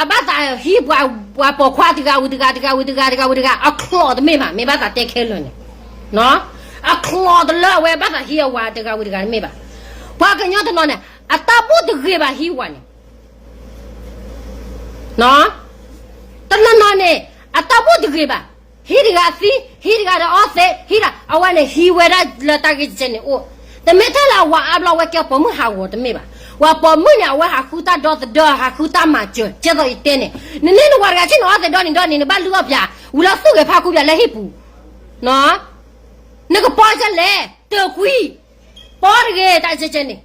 အဘၣ်သးဟံးပှၤ, ပှၤပိာ်ခွါတဂၤဝံၤတဂၤ တဂၤဝံၤတဂၤ တဂၤဝံၤတဂၤ အချီးတမ့ၢ်ဘၣ်, မ့ၢ်ဘၣ်သးတဲခဲလၢာ်န့ၣ်, အချီးတလၢအဝဲဘၣ်သးဟံးအဝၤတဂၤဝံၤတဂၤတမ့ၢ်ဘၣ်. ပှၤကညီတနီၤန့ၣ် အတၢ်ဘူၣ်တဂ့ၤဘၣ်ဟံးဝၤန့ၣ် တနီၤနီၤန့ၣ် အတၢ်ဘူၣ်တဂ့ၤဘၣ်, ဟံးတဂၤသံ, ဟံးတဂၤဒီးအီသံး, ဟံးတဂၤ, အဝဲန့ၣ်ဟံးဝဲဒၣ်လၢတၢ်ဂ့ၢ်ကဲန့ၣ်အိၣ်, တမ့ၢ်ထဲလၢအဝၤအါဘျီဝဲကဲပိာ်မုၣ်ဟးဂီၤတမ့ၢ်ဘၣ်. ပှၤပိာ်မုၣ်န့ၣ် အဝဲဟးဃုတၢ်ဒီသဒၢ ဟးဃုတၢ်မၤစၢၤ ကဲသိးယတဲန့ၣ်, နန့ၢ်နဝၤတဂၤဆ့ၣ်နီၤအီသံးဒီနံၤဒီနံၤ နဘၣ်လုၢ်အီၣ်ပၠး, ဝံၤလၢသူၣ်ဂဲၤဖးခူပၠးလၢဟံၣ်ပူၤ, နကပီကလဲၣ်, တၢ်ကွံ, ပီတဂ့ၤ တၢ်ကဲကဲန့ၣ်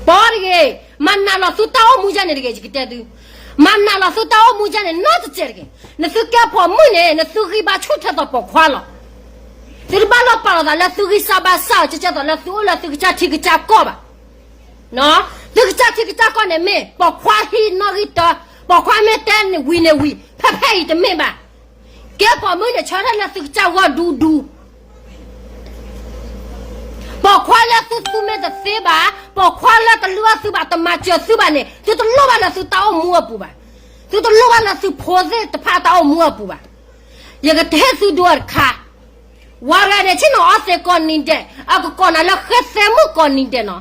ပီတဂ့ၤ, မၤနးလီၤသုတၢ်အိၣ်မူယဲန့ၣ်တဂ့ၤ ယကတဲသု, မၤနးလီၤသုတၢ်အိၣ်မူယဲန့ၣ် နီတစဲးတဂ့ၤ. နသုကဲပိာ်မုၣ်န့ၣ် နသုဂံၢ်ဘါဆူၣ်ထဲသိးပိာ်ခွါလီၤ. သုတဘၣ်လီၤပာ်လီၤသးလၢသုဂံၢ်စၢ်ဘါစၢ် ကဲကဲသိးလၢသုအိၣ်လၢသုကစၢ်ထံကစၢ်ကီၢ်ဘၣ်. သုကစၢ်ထံကစၢ်ကီၢ်န့ၣ်မ့ၢ် ပိာ်ခွါဟံးနီၣ်ဂံၢ်တၢ, ပိာ်ခွါမ့ၢ်တဲန့ၣ်ဝံၤန့ၣ်ဝံၤ ဖဲဖဲအံၤတမ့ၢ်ဘၣ်. ကဲပိာ်မုၣ်န့ၣ် ဆၢထၢၣ်လၢသုကစၢ်ဂီၢ်ဒူဒူ ပိာ်ခွါလၢသုသူမ့ၢ်တသ့ဘၣ်, ပိာ်ခွါလၢတလုၢ်အီၣ်သုဘၣ် တမၤစၢၤသုဘၣ်န့ၣ် သုတလိၣ်ဘၣ်လၢသုတၢ်အိၣ်မူအပူၤဘၣ်. သုတလိၣ်ဘၣ်လၢသုဖိသ့ၣ်တဖၣ်တၢ်အိၣ်မူအပူၤဘၣ်. ယကတဲသုဒိတခါ, ဝၤဂၤန့ၣ် ဆ့ၣ်နီၤအီသံးကိးနံၤဒဲး အကကိးနၤလၢဃဲသဲမုၣ်ကိးနံၤဒဲးနီၤ.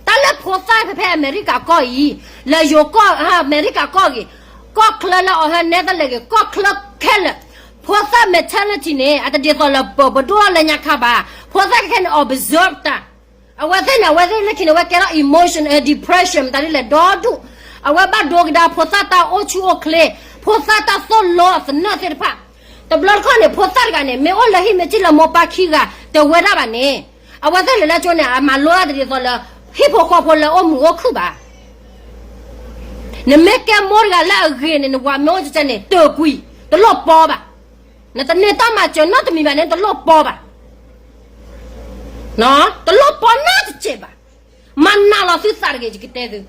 တၢ်လၢဖိသၣ်ဖဲဖဲအမဲရကၤကီၢ်အံၤ, လၢယိၤကီၢ် အမဲရကၤကီၢ်ဂ့ၤ, ကီၢ်ချၢလၢအီၤဟဲနဲတလဲၣ်ဂ့ၤ ကီၢ်ချၢခဲလၢာ်, ဖိသၣ် mentality န့ၣ် အတဒ်သိးလၢပဒိၣ်ထီၣ်လၢညါခါဘၣ်. ဖိသၣ်ခဲခဲန့ၣ် observe တၢ်, အဝဲသ့ၣ်န့ၣ် အဝဲသ့ၣ်လၢခံန့ၣ် အဝဲကဲထီၣ် emotion အ depression မတၤဒ်လဲၣ်ဒီဒူၣ်, အဝဲဘၣ်ဒိကဒါဖိသၣ်တၢ်အိၣ်ဆူၣ်အိၣ်ချ့, ဖိသၣ်တၢ်သိၣ်လိအသနၢၣ်သ့ၣ်တဖၣ်. တဘျီတခီၣ်န့ၣ် ဖိသၣ်တဂၤန့ၣ် မ့ၢ်အိၣ်လၢဟံၣ်မ့ၢ်ထံၣ်လၢမိၢ်ပၢ်ခံဂၤတဝဲဒၣ်ဘၣ်န့ၣ်, အဝဲသ့ၣ်လဲၤလၢကၠိန့ၣ် အမၤလိတၢ်တဒ်သိးလၢ ဟံၣ်ဖိဃီဖိလၢအိၣ်မုာ်အိၣ်ခုၣ်ဘၣ်. နမ့ၢ်ကဲမိၢ်တဂၤလၢအဂ့ၤန့ၣ် နဝၤမ့ၢ်အိၣ်ကဲန့ၣ် တၢ်ကွံ, တလိၣ်ပီဘၣ်. နတန့ၢ်တၢ်မၤစၢၤနီတမံၤဘၣ်န့ၣ် တလိၣ်ပီဘၣ်. တလိၣ်ပီနီတစဲးဘၣ်. မၤနးလီၤသုသးတဂ့ၤ ယကတဲသု.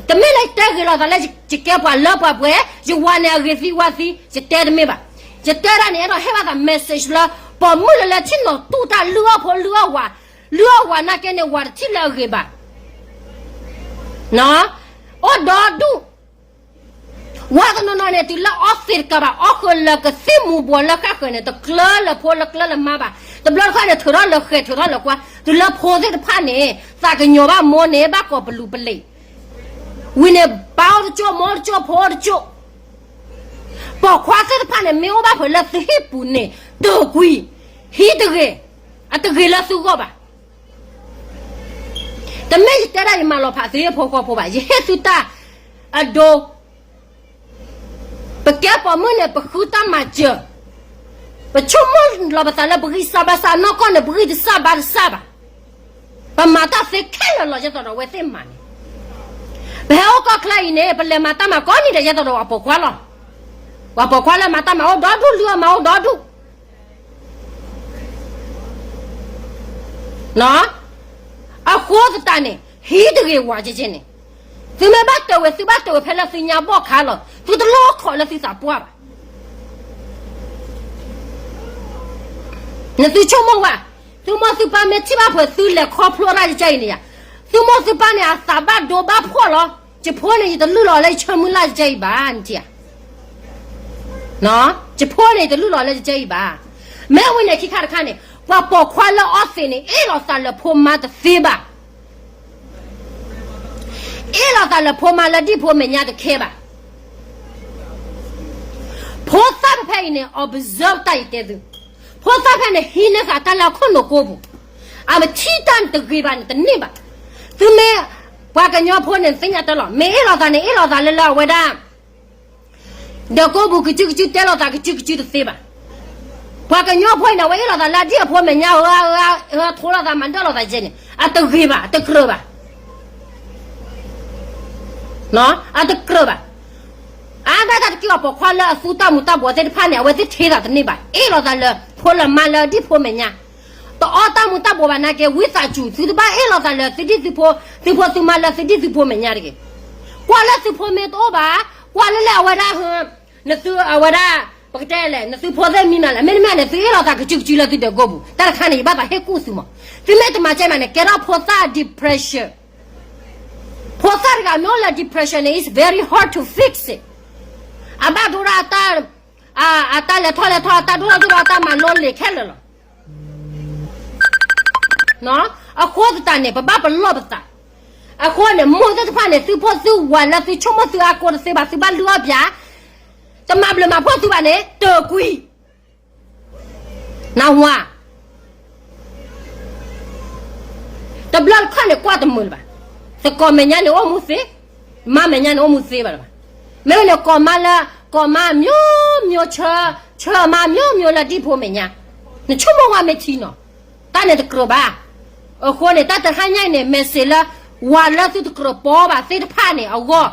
တမ့ၢ်လၢယတဲဂ့ၤလီၤသးလၢယကဲပှၤလၢပှဲၤပှဲၤ, ယဝၤန့ၣ်အဂ့ၤသံဝါသံ ယတဲတမ့ၢ်ဘၣ်. ယတဲဒၣ်န့ၣ် အဲၣ်ဒိးဟ့ၣ်ဘၣ်သး message လၢ ပိာ်မုၣ်လၢလၢဆ့ၣ်နီၤတူၢ်တၢ်လုၢ်အီၣ်ဖိလုၢ်အီၣ်ဝၤ, လုၢ်အီၣ်ဝၤနာ်က့န့ၣ် ဝၤတထံၣ်လၢအဂ့ၤဘၣ်. အိၣ်ဒီဒူၣ် ဝၤတနီၤနီၤန့ၣ် တုၤလၢအီသံးတကးဘၣ် အီဃၢၤလၢကသံၣ်မူၤဘှီးလၢဃၣ်ဃၢၤန့ၣ် တကျၢလၢဖိလၢကျၢလၢမါဘၣ်. တဘျီတခီန့ၣ် ထုးထီၣ်လၢဃဲၤထုးထီၣ်လၢကွါ, တုၤလၢဖိသ့ၣ်တဖၣ်န့ၣ် သးကညီၤဘၣ်မိၢ်န့ၣ် ဘၣ်ကိးပလူၤပလ့ၤ, ဝံၤန့ၣ် ပၢ်အိၣ်တကၠိၣ် မိၢ်အိၣ်တကၠိၣ် ဖိအိၣ်တကၠိၣ်. ပိာ်ခွါသ့ၣ်တဖၣ်န့ၣ် မ့ၢ်အိၣ်ဘၣ်ဖဲလၢသုဟံၣ်ပူၤန့ၣ် တၢ်ကွံ, ဟံးတဂ့ၤ, အတဂ့ၤလၢသုဂီၢ်ဘၣ်. တမ့ၢ်ယတဲဒၣ်ယမၤလီၤဖးသုဟံၣ်ဖိဃီဖိဘၣ်, ယဟ့ၣ်သုတၢ်အဒိ, ပကဲပိာ်မုၣ်န့ၣ် ပဃုတၢ်မၤစၢၤ, ပဆိကမိၣ်လီၤပသးလၢပဂံၢ်စၢ်ဘါစၢ်နီၢ်ကီၢ်န့ၣ် ပဂံၢ်တစၢ်ဘါတစၢ်ဘၣ်. ပမၤတၢ်သ့ခဲလၢာ်လီၤ ဒ်သိးဒီးအဝဲသ့ၣ်မၤန့ၣ်, ပဟဲအိၣ်ကီၢ်ချၢအံၤန့ၣ် ပလဲၤမၤတၢ်မၤကိးနံၤဒဲး ဒ်သိးဒီးပှၤပိာ်ခွါလီၤ. ပှၤပိာ်ခွါလၢမၤတၢ်မၤအိၣ်ဒီဒူၣ် လုၢ်အီၣ်မၤအိၣ်ဒီဒူၣ် အဃိသတးန့ၣ် ဟံးတဂ့ၤဝၤကဲကဲန့ၣ်, သုမ့ၢ်ဘၣ်တၢ်ဝဲ သုဘၣ်တၢ်ဝဲဖဲလၢသုညါဘီၣ်ခါလီၤ. သုတလိၣ်ခိးလၢသုသးပှၢ်ဘၣ်. နသုဆိကမိၣ်ဝဲ, သုမိၢ်သုပၢ်မ့ၢ်ထံၣ်ဘၣ်ဖဲသုလဲၤခီဖျိတၢ်ကဲကဲအံၤန့ၣ်, သုမိၢ်သုပၢ်န့ၣ် အသးဘၣ်ဒိဘၣ်ဖှီၣ်လီၤ. ယဖိန့ၣ် ယတလုၢ်လီၤလၢယဆၢမုၢ်လၢ်ကဲကဲအံၤဘၣ်, နထံၣ်ဧါ. ယဖိန့ၣ် ယတလုၢ်လီၤလၢကဲကဲအံၤဘၣ်. မ့ၢ်ဝံၤန့ၣ်ခံခါတခါန့ၣ် ပှၤပိာ်ခွါလၢအီသံးန့ၣ် အ့ၣ်လိာ်သးလၢဖိမါတသ့ဘၣ်. အ့ၣ်လိာ်သးလၢဖိမါလၢဒံၣ်ဖိမဲာ်ညါတခဲဘၣ်. ဖိသၣ်ဖဲအံၤန့ၣ် observe တၢ်ယတဲသု, ဖိသၣ်ဖဲန့ၣ် ဟံးန့ၢ်ဃာ်တၢ်လၢအခိၣ်နူာ်ကိပူၤ, အမထံၣ်တၢ်န့ၣ်တဂ့ၤဘၣ်န့ၣ် တန့ၢ်ဘၣ်. သုမ့ၢ် ပှၤကညီဖိန့ၣ် သ့ၣ်ညါတၢ်လီၤ. မ့ၢ်အ့ၣ်လိာ်သးန့ၣ် အ့ၣ်လိာ်သးလၢလၢအဝဲဒၣ် ဒီးကိပူၤကစုကစု တဲလိာ်သးကစုကစုတသ့ဘၣ်. ပှၤကညီဖိအံၤန့ၣ် အဝဲအ့ၣ်လိာ်သးလၢအဒံၣ်အဖိမဲာ်ညါ အထိလိာ်သးမၤဒၢၣ်လိာ်သးယဲန့ၣ် အတဂ့ၤဘၣ် အတကြၢးဘၣ်. အတကြၢးဘၣ်. အါဒၣ်တၢ်တက့ၢ်အီၤ ပိာ်ခွါလၢအသူတၢ်မူၤတၢ်ဘှီးသ့ၣ်တဖၣ်န့ၣ် အဝဲသ့ၣ်ထံၣ်သးတန့ၢ်ဘၣ်. အ့ၣ်လိာ်သးလၢဖိလၢမါလၢအဒံၣ်ဖိမဲာ်ညါ တအီတၢ်မူၤတၢ်ဘှီးဘၣ်နာ်က့ ဝံသးစူၤ သုတဘၣ်အ့ၣ်လိာ်သးလၢသုဒံၣ်သုဖိ, သုဖိသုမါလၢသုဒံၣ်သုဖိမဲာ်ညါတဂ့ၤ. ကွၢ်လၢသုဖိမ့ၢ်တအိၣ်ဘၣ်, ကွၢ်လၢလၢအဝဲဒၣ် နသုအဝဲဒၣ် ပကတဲလဲၣ် နသုဖိသ့ၣ်မံနၤလဲၣ်, မ့တမ့ၢ်န့ၣ် သုအ့ၣ်လိာ်သးကစုကစုလၢသုဒီးကိပူၤ. တၢ်တခါန့ၣ် ယဘၣ်သးဟ့ၣ်ကူၣ်သုမး. သုမ့ၢ်တမၤကဲမးန့ၣ် ကဲထီၣ်ဖိသၣ် depression. ဖိသၣ်တဂၤမ့ၢ်အိၣ်လၢ depression န့ၣ် it's very hard to fix it. အဘၣ်ဒိဒၣ်အတၢ် အတၢ်လဲၤထီၣ်လဲၤထီၣ် အတၢ်ဒိၣ်ထီၣ်ဒိၣ်ထီၣ် အတၢ်မၤလိလံာ်ခဲလၢာ်လီၤ. အဃိသတးန့ၣ် ပဘၣ်ပလီၢ်ပသး. အဃိန့ၣ် မိၢ်သ့ၣ်တဖၣ်န့ၣ် သုဖိသုဝၤလၢသုဆိကမိၣ်သုအါကိတသ့ဘၣ် သုဘၣ်လုၢ်အီၣ်ပၠး, တမၤဘျုးမၤဖှိၣ်သုဘၣ်န့ၣ် တကွံာ် နၢ်ဟူဧါ. တဘျီတခီၣ်န့ၣ် ကွၢ်တမုာ်လၢၤဘၣ်. သကိးမဲာ်ညါန့ၣ်အိၣ်မူသ့, မါမဲာ်ညါန့ၣ်အိၣ်မူသ့ဘၣ်လၢၤဘၣ်. မ့ၢ်ဝဲန့ၣ် ကိးမါလၢ ကိးမါမျိုးမျိုး ဆၢ, ဆၢမါမျိုးမျိုးလၢဒံၣ်ဖိမဲာ်ညါ, နဆိကမိၣ်ဝဲမ့ၢ်ထံနီၤ, တၢ်န့ၣ်တကြၢးဘၣ်. အဃိန့ၣ် တၢ်တဟါညါအံၤန့ၣ် message လၢ ဝၤလၢသုတကြၢးပီဘၣ်သ့ၣ်တဖၣ်န့ၣ်အဂီၢ်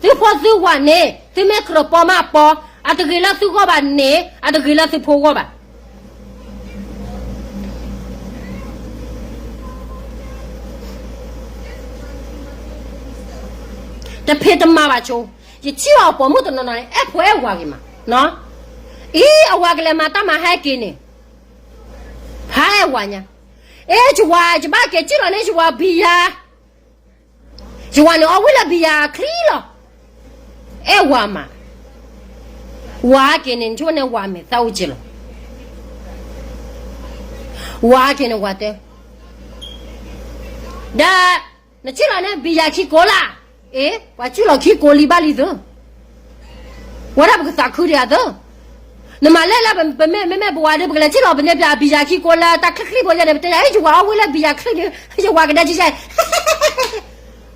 သုဖိသုဝၤန့ၣ် သုမ့ၢ်ကြၢးပီမးပီ, အတဂ့ၤလၢသုဂီၢ်ဘၣ်န့ၣ် အတဂ့ၤလၢသုဖိဂီၢ်ဘၣ်. တဖံးတမၤဘၣ်ဆိ, ယထံၣ်အီၤပိာ်မုၣ်တနီၤနီၤန့ၣ် အဲၣ်ဖိအဲၣ်ဝၤဂ့ၤမး, အံၤအဝၤကလဲၤမၤတၢ်မၤဟဲက့ၤန့ၣ် ဖးအဲၣ်ဝၤညါ, အ့ ယဝၤ ယဘၣ်က့ၤစံၣ်လီၤန့ၢ်ယဝၤဘံယၤ, ယဝၤန့ၣ်အီဝံၣ်လၢဘံယၤချံလီၤ, အဲၣ်ဝၤမး, ဝၤက့ၤန့ၣ် နဆိကမိၣ်န့ၣ်ဝၤမဲာ်သၣ်အိၣ်က့ၤလီၤ, ဝၤက့ၤန့ၣ်ဝၤတဲ ဒီး နစံၣ်လီၤန့ၢ်ဘံယၤခံကိးလၢ်, အ့ ပှၤစံၣ်လီၤခံကိးလံဘၣ်လံသု, ဝဲဒၣ်ပကသးခုဒံးအသၢ, နမၤလဲၣ်လၢပမ့ၢ်မ့မ့ၢ်ပဝၤဒီး ပကလဲၤစံၣ်လီၤပန့ၢ်ပၠးဘံယၤခံကိးလၢတၢ်ချံၣ်ချံၣ်ဖိယဲန့ၣ် ပတဲယၤ ယဝၤအီဝံၣ်လၢဘံယၤချံန့ၣ် ယဝၤကဒဲကံယဲ,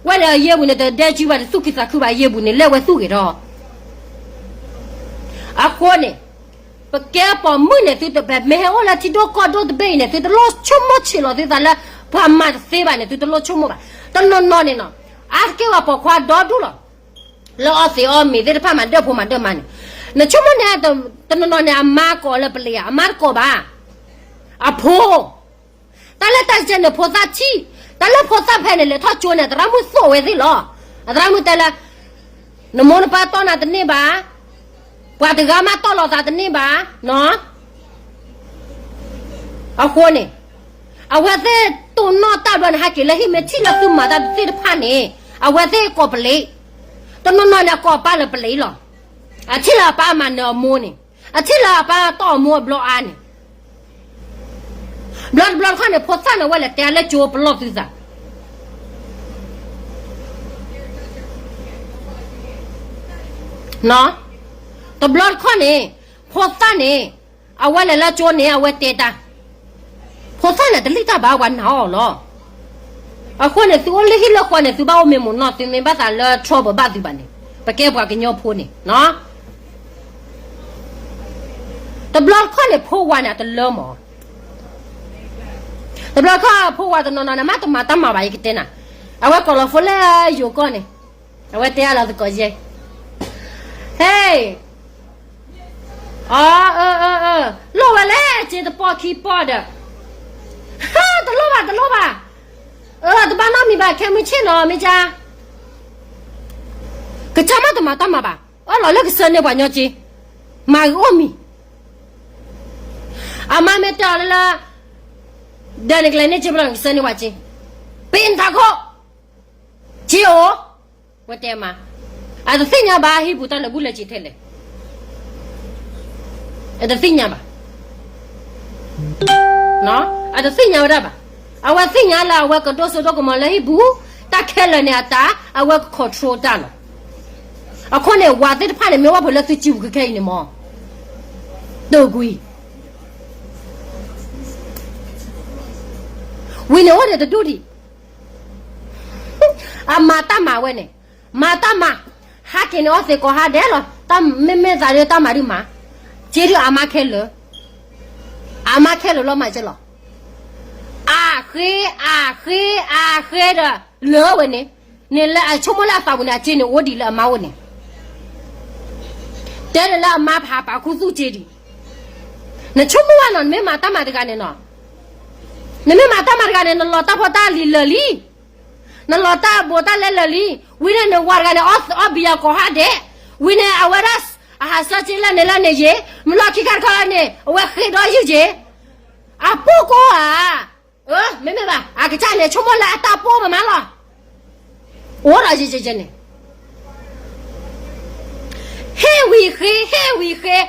ဝဲဒီးယဲပူၤန့ၣ် တဒဲကံဘၣ် တသူၣ်ခုသးခုဘၣ် ယဲပူၤန့ၣ် လဲၤဝဲသူၣ်ဂ့ၤဒီး အဃိန့ၣ် ပကဲပိာ်မုၣ်န့ၣ် သုတပဲမ့ၢ်ဟဲအိၣ်လၢထံဒိၣ်ကီၢ်ဒိၣ်တဘ့ၣ်အံၤန့ၣ် သုတလိၣ်ဆိကမိၣ်ဆံးလီၤသုသးလၢ ပှၤမၤတသ့ဘၣ်န့ၣ် သုတလိၣ်ဆိကမိၣ်ဘၣ်. တနီၤနီၤန့ၣ်နီၤ အါတက့ၢ်ဝဲပိာ်ခွါဒီဒူၣ်လီၤ လၢအီသံးအီမ့ၤသ့ၣ်တဖၣ်မၤဒၢၣ်ဖိမၤဒၢၣ်မါန့ၣ်, နဆိကမိၣ်န့ၣ် တနီၤနီၤန့ၣ် အမါကိးလၢပလံၤဧါ, အမါတကိးဘၣ်, အဖိ တၢ်လၢတၢ်စဲန့ၣ်ဖိသၣ်ထံၣ်, တၢ်လၢဖိသၣ်ဖဲန့ၣ် လဲၤထီၣ်ကၠိန့ၣ် အသရၣ်မုၣ်သိၣ်ဝဲသ့ၣ်လီၤ. အသရၣ်မုၣ်တဲလၢ နမိၢ်နပၢ်တီၢ်နၤတန့ၢ်ဘၣ်, ပှၤတဂၤမးတီၢ်လိာ်သးတန့ၢ်ဘၣ်, အဃိန့ၣ် အဝဲသ့ၣ်တိၢ်နီၣ်တၢ်ဘျီန့ၣ် ဟဲက့ၤလၢဟံၣ်မ့ၢ်ထံၣ်လၢသုမၤတၢ်သ့ၣ်တဖၣ်န့ၣ် အဝဲသ့ၣ်ကိးပလံၤ, တနီၤနီၤန့ၣ် အကိးအပၢ်လၢပလံၤလီၤ. အထံၣ်လၢအပၢ်မၤနၢၤအမိၢ်န့ၣ်, အထံၣ်လၢအပၢ်တီၢ်အမိၢ်အဘျီအါန့ၣ် ဘျီတဘျီတခီန့ၣ် ဖိသၣ်န့ၣ် အဝဲလဲၤတဲလၢကၠိပလီၢ်သုသး, တဘျီတခီန့ၣ် ဖိသၣ်န့ၣ် အဝဲလဲၤလၢကၠိန့ၣ် အဝဲတဲတၢ်, ဖိသၣ်န့ၣ် တလံၣ်တၢ်ဘၣ် ပှၤနာ်အီၤလီၤ. အဃိန့ၣ် သုအိၣ်လၢဟံၣ်လၢဃီန့ၣ် သုဘၣ်အိၣ်မ့ၢ်မိၢ်နီၢ် သုမ့ၢ်ဘၣ်သးလၢ trouble ဘၣ်သုဘၣ်န့ၣ် ပကဲပှၤကညီဖိန့ၣ် တဘျီတခီန့ၣ် ဖိဝၤန့ၣ် အတလၢမး, တဘျီတခီဖိဝၤတနီၤနီၤန့ၣ် မ့ၢ်တမၤတၢ်မၤဘၣ် ယကတဲနၤ, အဝဲကိးလီၤဖိလၢယိၤကီၢ်န့ၣ်, အဝဲတဲအလီၤသကိးယဲ, ဟဲ, အ, လိၣ်ဝဲလဲၣ် စ့တပီၢ်ခံပီၢ်ဒီး, တလိၣ်ဘၣ် တလိၣ်ဘၣ်, တဘၣ်နီတမံၤဘၣ် ခဲမုၢ်ဆ့ၣ်နီၤ မ့ၢ်ကါ, ကစၢ်မ့ၢ်တမၤတၢ်မၤဘၣ် အၢၣ်လီၤလၢကဆှၢန့ၢ်ပှၤညီက့, မၤဂ့ၤအိၣ်မံၤ, အမါမ့ၢ်တဲအီၤလၢလၢ, ဒီးနကလဲၤန့ၢ်က့ ပလီၢ်နကဆှၢန့ၢ်ပှၤက့, ပ့ၤနထးခိၣ်, က့အိၣ်, ဝဲတဲမး, အတသ့ၣ်ညါဘၣ်ဟံၣ်ပူၤတၢ်လၢာ်ဘူၣ်လၢာ်စ့ၤထဲလဲၣ် အတသ့ၣ်ညါဘၣ်. အတသ့ၣ်ညါဝဲဒၣ်ဘၣ်. အဝဲသ့ၣ်ညါလၢအဝဲကဒိၣ်စိဒိၣ်ကမီၤလၢဟံၣ်ပူၤ, တၢ်ခဲလၢာ်န့ၣ်အတၢ်, အဝဲက control တၢ်လီၤ. အဃိန့ၣ် ဝၤသ့ၣ်တဖၣ်န့ၣ် မ့ၢ်ဝဲဖိလၢသုစုပူၤခဲအံၤန့ၣ်မး, တကွံ ဝံၤန့ၣ်အိၣ်န့ၣ်တဒူၣ်ဒံး, အမၤတၢ်မၤဝဲန့ၣ်, မၤတၢ်မၤ, ဟးက့ၤန့ၣ်အီၣ်သ့ကိးဟါဒဲးလီၤ, မ့မ့ၢ်သးဒ်တၢ်မၤဒုးမၤ, က့ဒုးအမါခဲလၢာ်, အမါခဲလၢာ်လီၤမၤကဲလီၤ, အဃ့, အဃ့, အဃ့ဒီး လၢဝဲန့ၣ်, န့ၣ်လၢအဆိကမိၣ်လၢအသးပူၤန့ၣ် အစ့န့ၣ်အိၣ်ဒံးလၢအမါအိၣ်န့ၣ်, တဲန့ၣ်လၢအမါဖးပာ်ခူသူၣ်စ့ဒံး, နဆိကမိၣ်ဝဲနီၤ နမ့ၢ်မၤတၢ်မၤတဂၤန့ၣ်နီၤ နမ့ၢ်မၤတၢ်မၤတဂၤန့ၣ် နလီၤတၢ်ဖိတၢ်လံၤလၢာ်လံ, နလီၤတၢ်ဘိးတၢ်လဲလၢာ်လံ, ဝံၤန့ၣ်နဝၤတဂၤန့ၣ် အီၣ်ဘံယၤကိးဟါဒဲး, ဝံၤန့ၣ်အဝဲဒၣ် အဟးဆၢက့လၢန့ၣ်လၢန့ၣ်ယ့ၤ, မ့ၢ်လီၢ်ခံခါတခါန့ၣ် အဝဲဃ့ဒီးယုၢ်က့ၤ, အပိၢ်ကိးဧါ, မ့မ့ၢ်ဘၣ် အကစၢ်န့ၣ် ဆိကမိၣ်လၢအတၢ်ပိၢ်မးမးလီၤ, အိၣ်ဒီးယဲယဲယဲန့ၣ် ဟ့ၣ်ဝံၤဃ့ ဟ့ၣ်ဝံၤဃ့,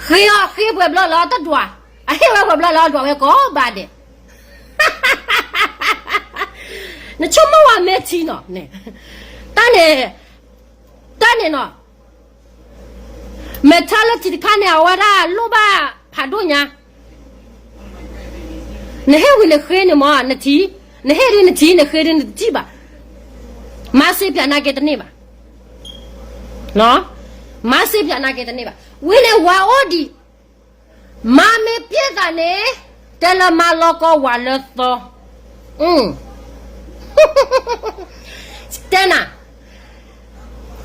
ဃ့အီၤဃ့ပှဲၤဘျီလၢတဒွး, အဟ့ၣ်ဝဲပှဲၤဘျီလၢအဒွးဝဲကိးဘၣ်ဒဲး, နဆိကမိၣ်ဝဲမ့ၢ်ထံနီၤ, တၢ်န့ၣ်, တၢ်န့ၣ်နီၤ, မဲာ်ထၢလၢထံတခါန့ၣ် အဝဲဒၣ်လိၣ်ဘၣ်ဖးဒိၣ်ညါ, နဟ့ၣ်ဝံၤနဃ့န့ၣ်မး နထံ, နဟ့ၣ်ဒုးနထံ နဃ့ဒုးနတထံၣ်ဘၣ်, မၤစ့ပၠးနာ်က့တန့ၢ်ဘၣ်, မၤစ့ပၠးနာ်က့တန့ၢ်ဘၣ်, ဝံၤန့ၣ်ဝၤအိၣ်ဒံး, မါမ့ၢ်ပျဲသးန့ၣ်, တဲလၢမါလီၤကီဝၤလၢသီ, တဲနၤ,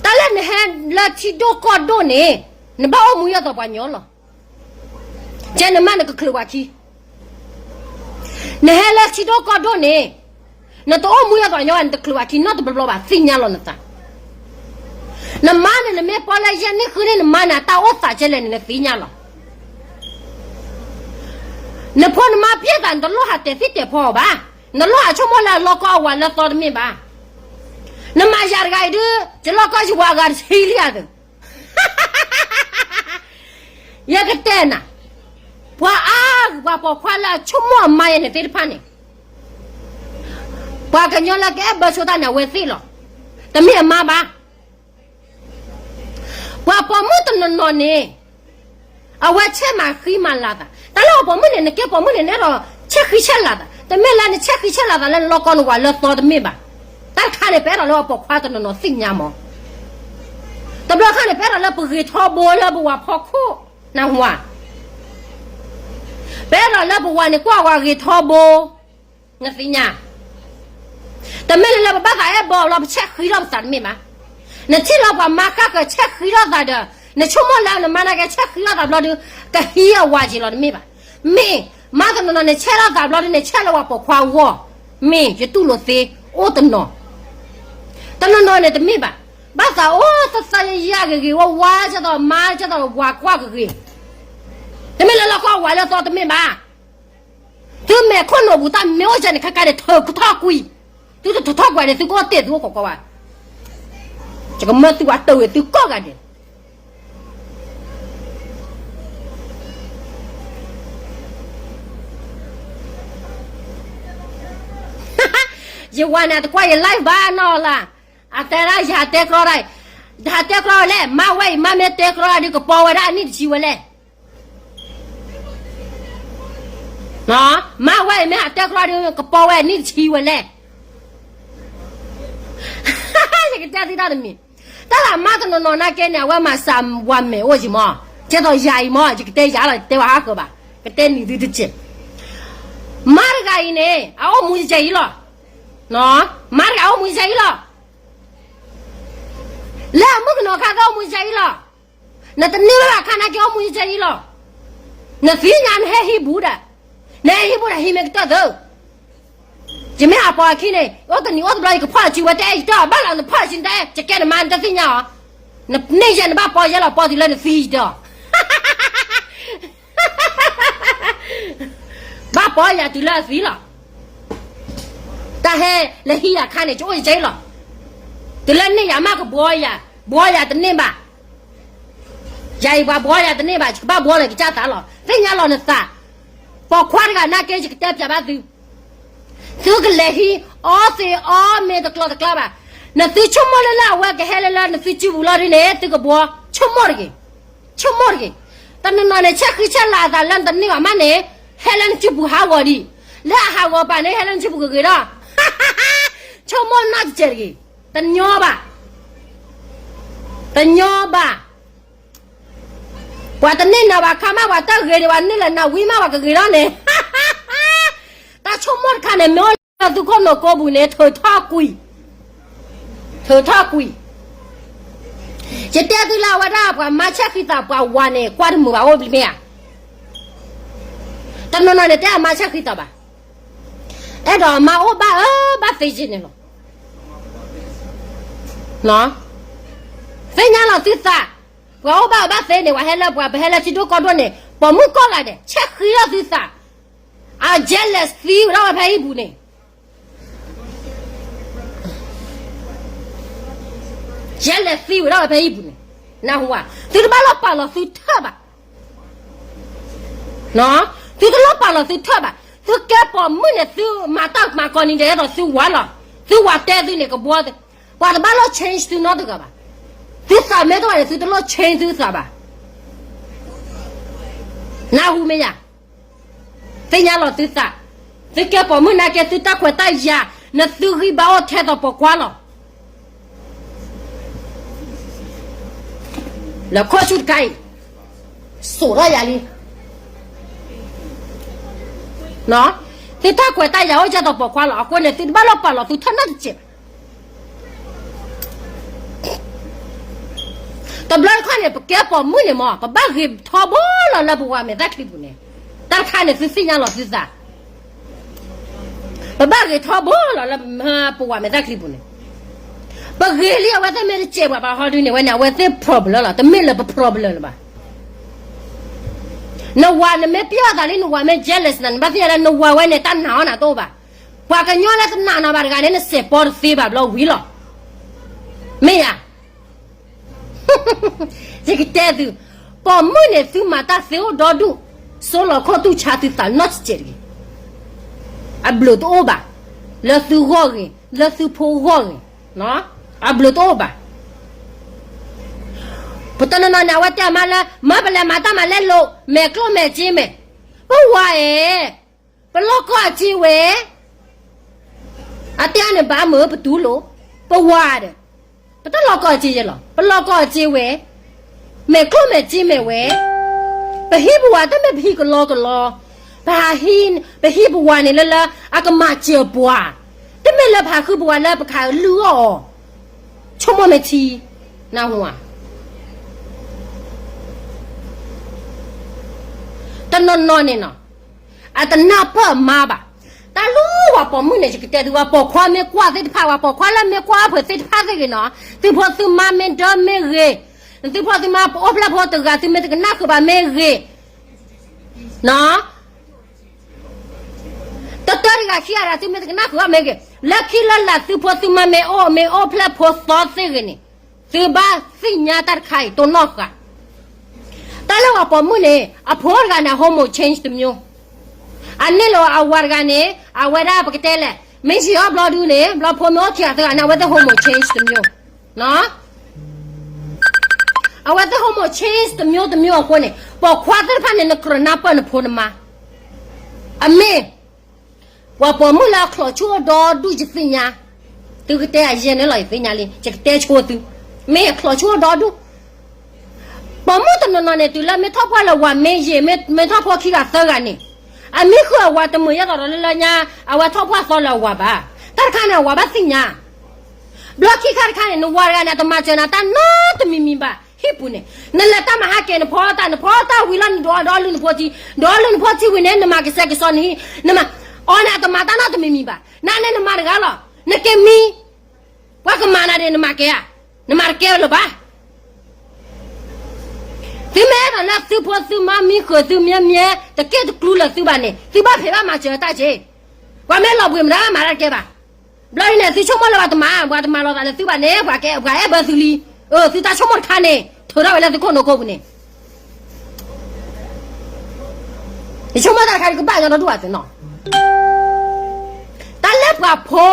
တၢ်လၢနဟဲလၢထံဒိၣ်ကီၢ်ဒိၣ်န့ၣ်, နဘၣ်အိၣ်မူယဲၢ်သိးပှၤညီလီၤ, ကဲနမါနကချုးပှၤခံ နဟဲလၢထံဒိၣ်ကီၢ်ဒိၣ်န့ၣ်, နတအိၣ်မူယဲၢ်သိးညီဘၣ် နတချုးပှၤခံနီတဘျီဘျီဘၣ် သ့ၣ်ညါလီၤနသး, နမါန့ၣ် နမ့ၢ်ပီလၢယဲၢ်နံၣ်ဃုနံၣ် နမါန့ၣ် အတၢ်အိၣ်သးကဲလဲၣ်န့ၣ် နသ့ၣ်ညါလီၤ, နဖိနမါပျဲသး နတလိၣ်ဟးတဲာ်သံၣ်တဲာ်ဖီအီၤဘၣ်, နလိၣ်ဟးဆိကမိၣ်လၢအလီၤကီအဝၤလၢသီတမ့ၢ်ဘၣ်, နမၤယၤတဂၤအံၤဒုး, ယလီၤကီယဝၤအဂၤတဆံလံဧါသၢ ယကတဲနၤ, ပှၤအါဂၤပှၤပိာ်ခွါလၢအဆိကမိၣ်အမါယဲန့ၣ်သ့ၣ်တဖၣ်န့ၣ်, ပှၤကညီလၢကအဲၣ်ဘၢဆိတၢ်န့ၣ် အဝဲသ့ၣ်လီၤ, တမ့ၢ်အမါဘၣ်, ပှၤပိာ်မုၣ်တနီၤနီၤန့ၣ်, အဝဲဆဲးမၤဃံမၤလၤသး, တၢ်လၢပှၤပိာ်မုၣ်န့ၣ် နကဲပိာ်မုၣ်န့ၣ် နအဲၣ်ဒိးဆဲးဃံဆဲးလၤသး, တမ့ၢ်လၢနဆဲးဃံဆဲးလၤသးလၢနလီၤကီနဝၤလၢသီတမ့ၢ်ဘၣ်, တၢ်တခါန့ၣ် ပအဲၣ်ဒိးလၢပှၤပိာ်ခွါတနီၤနီၤသ့ၣ်ညါမး တဘျီခါန့ၣ် ပအဲၣ်ဒိးလၢပဂ့ၤထီဘိလၢပဝၤဖီခိၣ်, နဟါ, ပအဲၣ်ဒိးလၢပဝၤန့ၣ် ကွၢ်ဝဲဂ့ၤထီဘိ, နသ့ၣ်ညါ, တမ့ၢ်လၢပဘၣ်သးအဲၣ်ဘၢအီၤလီၤ ပဆဲးဃံထီၣ်ပသးတမ့ၢ်ဘၣ်, နထံၣ်လၢပှၤမါဃၣ်ဃၢၤဆဲးဃံထီၣ်သးဒီး, နဆိကမိၣ်လၢနမါနာ်က့ဆဲးဃံထီၣ်သးဘျီဒုး, ကဟံးအဝၤက့ၤလီၤတမ့ၢ်ဘၣ်, မ့ၢ်, မါတနီၤနီၤန့ၣ် ဆဲးထီၣ်သးဘျီဒုးန့ၣ် ဆဲးလၢပှၤပိာ်ခွါအဂီၢ်, မ့ၢ်ယတူၢ်လိာ်သ့, အိၣ်တနီၤ တနီၤနီၤန့ၣ်တမ့ၢ်ဘၣ်, ဘၣ်သးအိၣ်သသးယယၤဂ့ၤဂ့ၤဝါဝါ ကဲသိးမါကဲသိးဝၤကွၢ်ဂ့ၤဂ့ၤ, တမ့ၢ်လၢလီၤကီဝၤလၢသီတမ့ၢ်ဘၣ်, သုမဲာ်ခိၣ်နူာ်ပူၤတၢ်မ့ၢ်အိၣ်ကဲန့ၣ် ခဲကါန့ၣ် ထုးထီၣ်ကွံာ်, သုတထုးထီၣ်ကွံာ်န့ၣ် သုကအိၣ်တ့ၢ်သုအိၣ်ခိးကွၢ်ဝဲ, ယကမၢသုဝဲတဝ့ၤသုကိးဂၤဒဲး ယဝၤန့ၣ် တကွၢ်ယ live ဘၣ်နီၢ်လၢ်, အတဲဒၣ်ယဟးတဲကြီဒၣ်, ယဟးတဲကြီဝဲလဲၣ်, မါဝဲအံၤ မါမ့ၢ်တဲကြီဒၣ်ဒုး ကပီဝဲဒၣ်အနံၣ်တဆံဝဲလဲၣ်, မါဝဲအံၤမ့ၢ်ဟးတဲကြီဒုး ကပီဝဲအနံၣ်တဆံဝဲလဲၣ်, ယကတဲသုတၢ်တမံၤ, တၢ်လၢမါတနီၤနီၤနာ်က့န့ၣ် အဝဲမၤစၢၤဝၤမဲာ်အိၣ်ယံၤမး, ကဲသိးယၤအံၤမး ယကတဲယၤလီၤ ယတဲဝဲဟးဃၢၤဘၣ်, ကတဲနံၤသုတစဲး မါတဂၤအံၤန့ၣ် အအိၣ်မူယဲအံၤလီၤ, မါတဂၤအိၣ်မူယဲအံၤလီၤ, လၢအမုၣ်ကနီၤခါသၢအိၣ်မူယဲအံၤလီၤ, နတန့ၢ်ဘၣ်အခါနာ်က့အိၣ်မူယဲအံၤလီၤ, နသ့ၣ်ညါနဟဲဟံးဘူးဒီး, နဟဲဟံးဘူးဒီးဟံးမ့ၢ်ကတၢၢ်သု, ယမ့ၢ်ဟးပိာ်အခံန့ၣ် အိၣ်တနံၤအိၣ်တဘျီ ယကဖီၣ်အစုဝဲတဲ ယတဲအီၤ ဘၣ်လီၤနဖီၣ်အစုနတဲ ယကဲနမါနတသ့ၣ်ညါအီၤ, နန့ၢ်ယဲနဘၣ်ပိာ်ယဲလီၤ ပိာ်တုၤလၢနသံယတဲအီၤ ဘၣ်ပိာ်ယၤတုၤလၢအသံလီၤ, တၢ်ဟဲလၢဟံးယၤခါန့ၣ် ကအိၣ်ယဲလီၤ, တုၤလၢန့ၢ်ယၤမးကဘှီယၤ, ဘှီယၤတန့ၢ်ဘၣ်, ယၤအံၤပှၤဘှီယၤတန့ၢ်ဘၣ်, ယကဘၣ်ဘှီလၢကစၢ်သးလီၤ. သ့ၣ်ညါလီၤနသး, ပိာ်ခွါတဂၤနာ်က့ ယကတဲပျးဘၣ်သု, သုကလဲၤဟံးအီသံးအီမ့ၤတကျိၤတကျါဘၣ်. နသုဆိကမိၣ်လၢလၢအဝဲကဟဲလၢလၢနသုစုပူၤလီၤဒ်န့ၣ် သုကဘှီ, ဆိကမိၣ်တဂ့ၤ, ဆိကမိၣ်တဂ့ၤ. တနီၤနီၤန့ၣ် ဆဲးဃံဆဲးလၤအသးလၢနတန့ၢ်ဘၣ်မးန့ၣ်, ဟဲလၢနစုပူၤဟးဂီၤဒံး, လၢအဟးဂီၤပာ်န့ၣ် ဟဲလၢနစုပူၤကဂ့ၤဒီး, ဆိကမိၣ်နီၢ်တစဲးတဂ့ၤ, တညီဘၣ်, တညီဘၣ်. ပှၤတန့ၢ်နၤဘၣ်ခါမး ပှၤတဂ့ၤဒံး ပှၤန့ၢ်လၢနၤဝံၤမး ပှၤကဂ့ၤထီၣ်န့ၣ်, တၢ်ဆိကမိၣ်တခါန့ၣ် မ့ၢ်အိၣ်လၢသုခိၣ်နူာ်ကိးပူၤန့ၣ် ထုးထီၣ်ကွံာ်, ထုးထီၣ်ကွံာ်. ယတဲသုလၢအဝဲဒၣ်ပှၤမၤဆဲးဃံသးပှၤဝၤန့ၣ် ကွၢ်တမုာ်ဘၣ်အိၣ်ဘျီမ့ၢ်ဧါ. တနီၤနီၤန့ၣ် တဲအမၤဆဲးဃံသးဘၣ်, အဲၣ်ဒိးမၤအိၣ်ဘၣ်အၢဘၣ်သ့ယ့ၢ်န့ၣ်လီၤ. သ့ၣ်ညါလီၤသုသး, ပှၤအိၣ်ဘၣ်အၢဘၣ်သ့န့ၣ် ပှၤဟဲလၢပှၤ ပဟဲလၢထံဒိၣ်ကီၢ်ဒိၣ်န့ၣ် ပိာ်မုၣ်ကီၢ်ဂၤဒဲး ဆဲးဃံလီၤသုသး, အ jealous သံဝဲဒၣ်ဝဲဖဲဟံၣ်ပူၤန့ၣ် jealous သံဝဲဒၣ်ဝဲဖဲဟံၣ်ပူၤန့ၣ်, နၢ်ဟူဧါ, သုတဘၣ်လီၤပာ်လီၤသုထၢၣ်ဘၣ်, သုတလီၤပာ်လီၤသုထၢၣ်ဘၣ်, သုကဲပိာ်မုၣ်န့ၣ် သုမၤတၢ်မၤကီးနံၤဒဲးသိးသုဝၤလီၤ, သုဝၤတဲသုန့ၣ်ကဘှီ, ပှၤတဘၣ်လိၣ် change သုနီတဂၤဘၣ်, သုသးမ့ၢ်တအိၣ်ဘၣ်န့ၣ် သုတလိၣ် change သုသးဘၣ်, နၢ်ဟူမ့ၢ်ယၤ သ့ၣ်ညါလီၤသုသး, သုကဲပိာ်မုၣ်နာ်က့ သုတၢ်ခွဲးတၢ်ယာ် နသုဂံၢ်ဘါအိၣ်ထဲသိးပိာ်ခွါလီၤ. လၢခိၣ်ဆူတခါအံၤ စိာ်ထီၣ်ယၤလံ, သုတၢ်ခွဲးတၢ်ယာ်အိၣ်ထဲသိးပိာ်ခွါလီၤ. အဃိန့ၣ် သုတဘၣ်လီၤပာ်လီၤသုထၢၣ်နီတစဲးဘၣ်. တဘျီတခီၣ်န့ၣ် ပကဲပိာ်မုၣ်န့ၣ်မ့ၢ် ပဘၣ်ဂ့ၤထီဘိလီၤလၢပဝၤမဲာ်ချံပူၤန့ၣ်, တၢ်တခါန့ၣ် သုသ့ၣ်ညါလီၤသုသး, ပဘၣ်ဂ့ၤထီဘိလီၤလၢပဝၤမဲာ်ချံပူၤန့ၣ်, ပဂ့ၤလံ အဝဲသ့ၣ်မ့ၢ်တစဲးပှၤဘၣ်ဟီဒုန့ၣ် ဝဲန့ၣ် အဝဲသ့ၣ် problem လီၤ, တမ့ၢ်လၢပ problem လၢၤဘၣ်. နဝၤနမ့ၢ်ပျီၢ်သးလံ နဝၤမ့ၢ် jealous နၤ နဘၣ်သ့ၣ်ညါလၢနဝၤဝဲန့ၣ် တၢ်နာ်အီၤနၤတအိၣ်ဘၣ်. ပှၤကညီလၢတနာ်နၤဘၣ်တဂၤန့ၣ် နစဲးပီတသ့ဘၣ်ဘျီဝံၤလီၤ. မ့ၢ်ယၤ ယကတဲသု, ပိာ်မုၣ်န့ၣ် သုမၤတၢ်သ့အိၣ်ဒီဒူၣ်, စိလီၤခိၣ်တူၢ်ဆါသုသးနီတစဲးတဂ့ၤ. အဘျုးတအိၣ်ဘၣ်, လၢသုဂီၢ်ဂ့ၤ, လၢသုဖိဂီၢ်ဂ့ၤ, အဘျုးတအိၣ်ဘၣ်. ပတနီၤနီၤန့ၣ် အဝဲတဲအမါလၢ မ့ၢ်ပလဲၤမၤတၢ်မၤလဲလိာ် မဲာ်ကျိၣ်မဲာ်စ့မဲာ်, ပဝၤအဲၣ်, ပလီၢ်ကီၢ်အစ့ဝဲ အတဲန့ၣ်ဘၣ်မုာ်ပတူၢ်လိာ်, ပဝၤဒီး, ပတလီၢ်ကီၢ်အစ့ယဲလီၤ, ပလီၢ်ကီၢ်အစ့ဝဲ, မဲာ်ကျိၣ်မဲာ်စ့မဲာ်ဝဲ, ပဟံးပဝၤတမ့ၢ်ပဟံးကလီကလီ, ပဟံး, ပဟံးပဝၤန့ၣ်လၢလၢအကမၤစၢၤပှၤ, တမ့ၢ်လၢပဟးဃုပဝၤလၢပကလုၢ်အီၣ်အီၤ, ဆိကမိၣ်မ့ၢ်ထံ, နၢ်ဟူဧါ. တနီၤနီၤန့ၣ်နီၤ, အတနၢ်ပၢၢ်အမါဘၣ်. တၢ်လၢဝၤပိာ်မုၣ်န့ၣ် ယကတဲသု ဝၤပိာ်ခွါမ့ၢ်ကွၢ်သ့ၣ်တဖၣ် ဝၤပိာ်ခွါလၢမ့ၢ်ကွၢ်အဖၢၣ်သ့ၣ်တဖၣ်သ့ၣ်ဂ့ၤနီၤ, သုဖိသုမါမ့ၢ်ဒၢမ့ၢ်ဂ့ၤ, သုဖိသုမါပအိၣ်ဖျဲၣ်ဖိတဂၤ သုမ့ၢ်တကနၣ်ဃုာ်ဘၣ်မ့ၢ်ဂ့ၤ, တတၢတဂၤခံဂၤဒီး သုမ့ၢ်တကနၣ်ဃုာ်ဘၣ်မ့ၢ်ဂ့ၤ, လၢခံလၢလာ်သုဖိသုမါမ့ၢ်အိၣ် မ့ၢ်အိၣ်ဖျဲၣ်ဖိသီသ့ၣ်ဂ့ၤန့ၣ်, သုဘၣ်သ့ၣ်ညါတၢ်တခါအံၤ တိၢ်နီၣ်ဃာ် တၢ်လၢပှၤပိာ်မုၣ်န့ၣ် အဖိတဂၤန့ၣ် အ hormone change တမျိုး, အန့ၣ်လီၤအဝၤတဂၤန့ၣ် အဝဲဒၣ်ပကတဲလဲၣ် မ့ၢ်ဆံးအီၣ်ဘျီဒုန့ၣ် ဘျီဖိမ့ၢ်အိၣ်ခံဂၤသၢဂၤန့ၣ် အဝဲသ့ၣ် hormone change တမျိုး, အဝဲသ့ၣ် hormone change တမျိုးတမျိုးအဃိန့ၣ် ပိာ်ခွါသ့ၣ်တဖၣ်န့ၣ် နကြၢးနၢ်ပၢၢ်နဖိနမါ, အမ့ၢ် ပှၤပိာ်မုၣ်လၢအချီးဆူၣ်အိၣ်ဒီဒူၣ်ယသ့ၣ်ညါ, သုကတဲအယဲၢ်န့ၣ်လီၤ ယသ့ၣ်ညါလံ ယကတဲဆိသု, မ့ၢ်အချီးဆူၣ်အိၣ်ဒီဒူၣ်, ပိာ်မုၣ်တနီၤနီၤန့ၣ် တုၤလၢမ့ၢ်ထီၣ်ပှၢ်လၢဝၤမ့ၢ်ယံာ် မ့ၢ်ထီၣ်ဖိခံဂၤသၢဂၤန့ၣ်, အမံဃုာ်အဝၤတမုာ်ယဲၢ်သိးဒီးလၢလၢညါ အဝဲထီၣ်ပှၢ်သီလၢအဝၤဘၣ်, တၢ်တခါန့ၣ် အဝၤဘၣ်သ့ၣ်ညါ ဘျီခံခါတခါန့ၣ် နဝၤတဂၤန့ၣ် အတမၤစၢၤနၤတၢ်နီတမံၤမံၤဘၣ် ဟံၣ်ပူၤန့ၣ်, နလဲၤတၢ်မၤဟးက့ၤ နဖီတၢ် နဖီတၢ်ဝံၤလီၤ နဒိးအီၣ်ဒိးအီလုၢ်နဖိထံ, ဒိးအီၣ်လုၢ်နဖိထံဝံၤန့ၣ် နမၤကစဲးကစီနဟံၣ်, နမၤ, အီၤန့ၣ် အတမၤတၢ်နီတမံၤမံၤဘၣ်, နန့ၣ်နမၤတဂၤလီၤ, နက့ၤမံ, ပှၤကမၤနၤဒ်နမၤကဲဧါ, နမၤတကဲလၢၤဘၣ် သုမ့ၢ်အဲၣ်ဒိးလၢသုဖိသုမါမံဃုာ်သုမ့ၢ်မ့ၢ်တက့ၢ်တကျူလၢၤသုဘၣ်န့ၣ် သုဘၣ်ဖံးဘၣ်မၤစၢၤတၢ်က့ၢ်, ပှၤမ့ၢ်လီၤဘှံးမတၤမၤတၢ်တကဲဘၣ်, ဘျီဒ်န့ၣ် သုဆိကမိၣ်လၢပှၤတမၤ ပှၤတမၤလီၤသးလၢသုဘၣ်န့ၣ် ပှၤကဲ ပှၤအဲၣ်ဘၢသုလံ, အၢ သုတၢ်ဆိကမိၣ်တခါန့ၣ် ထုးထီၣ်ဝဲလၢသုခိၣ်နူာ်ခိၣ်ပူၤန့ၣ် ယဆိကမိၣ်တၢ်တခါဒုးကဘၣ်ညီဒီဒူၣ်ဘၣ်သုနီၤ, တၢ်လၢပှၤဖိ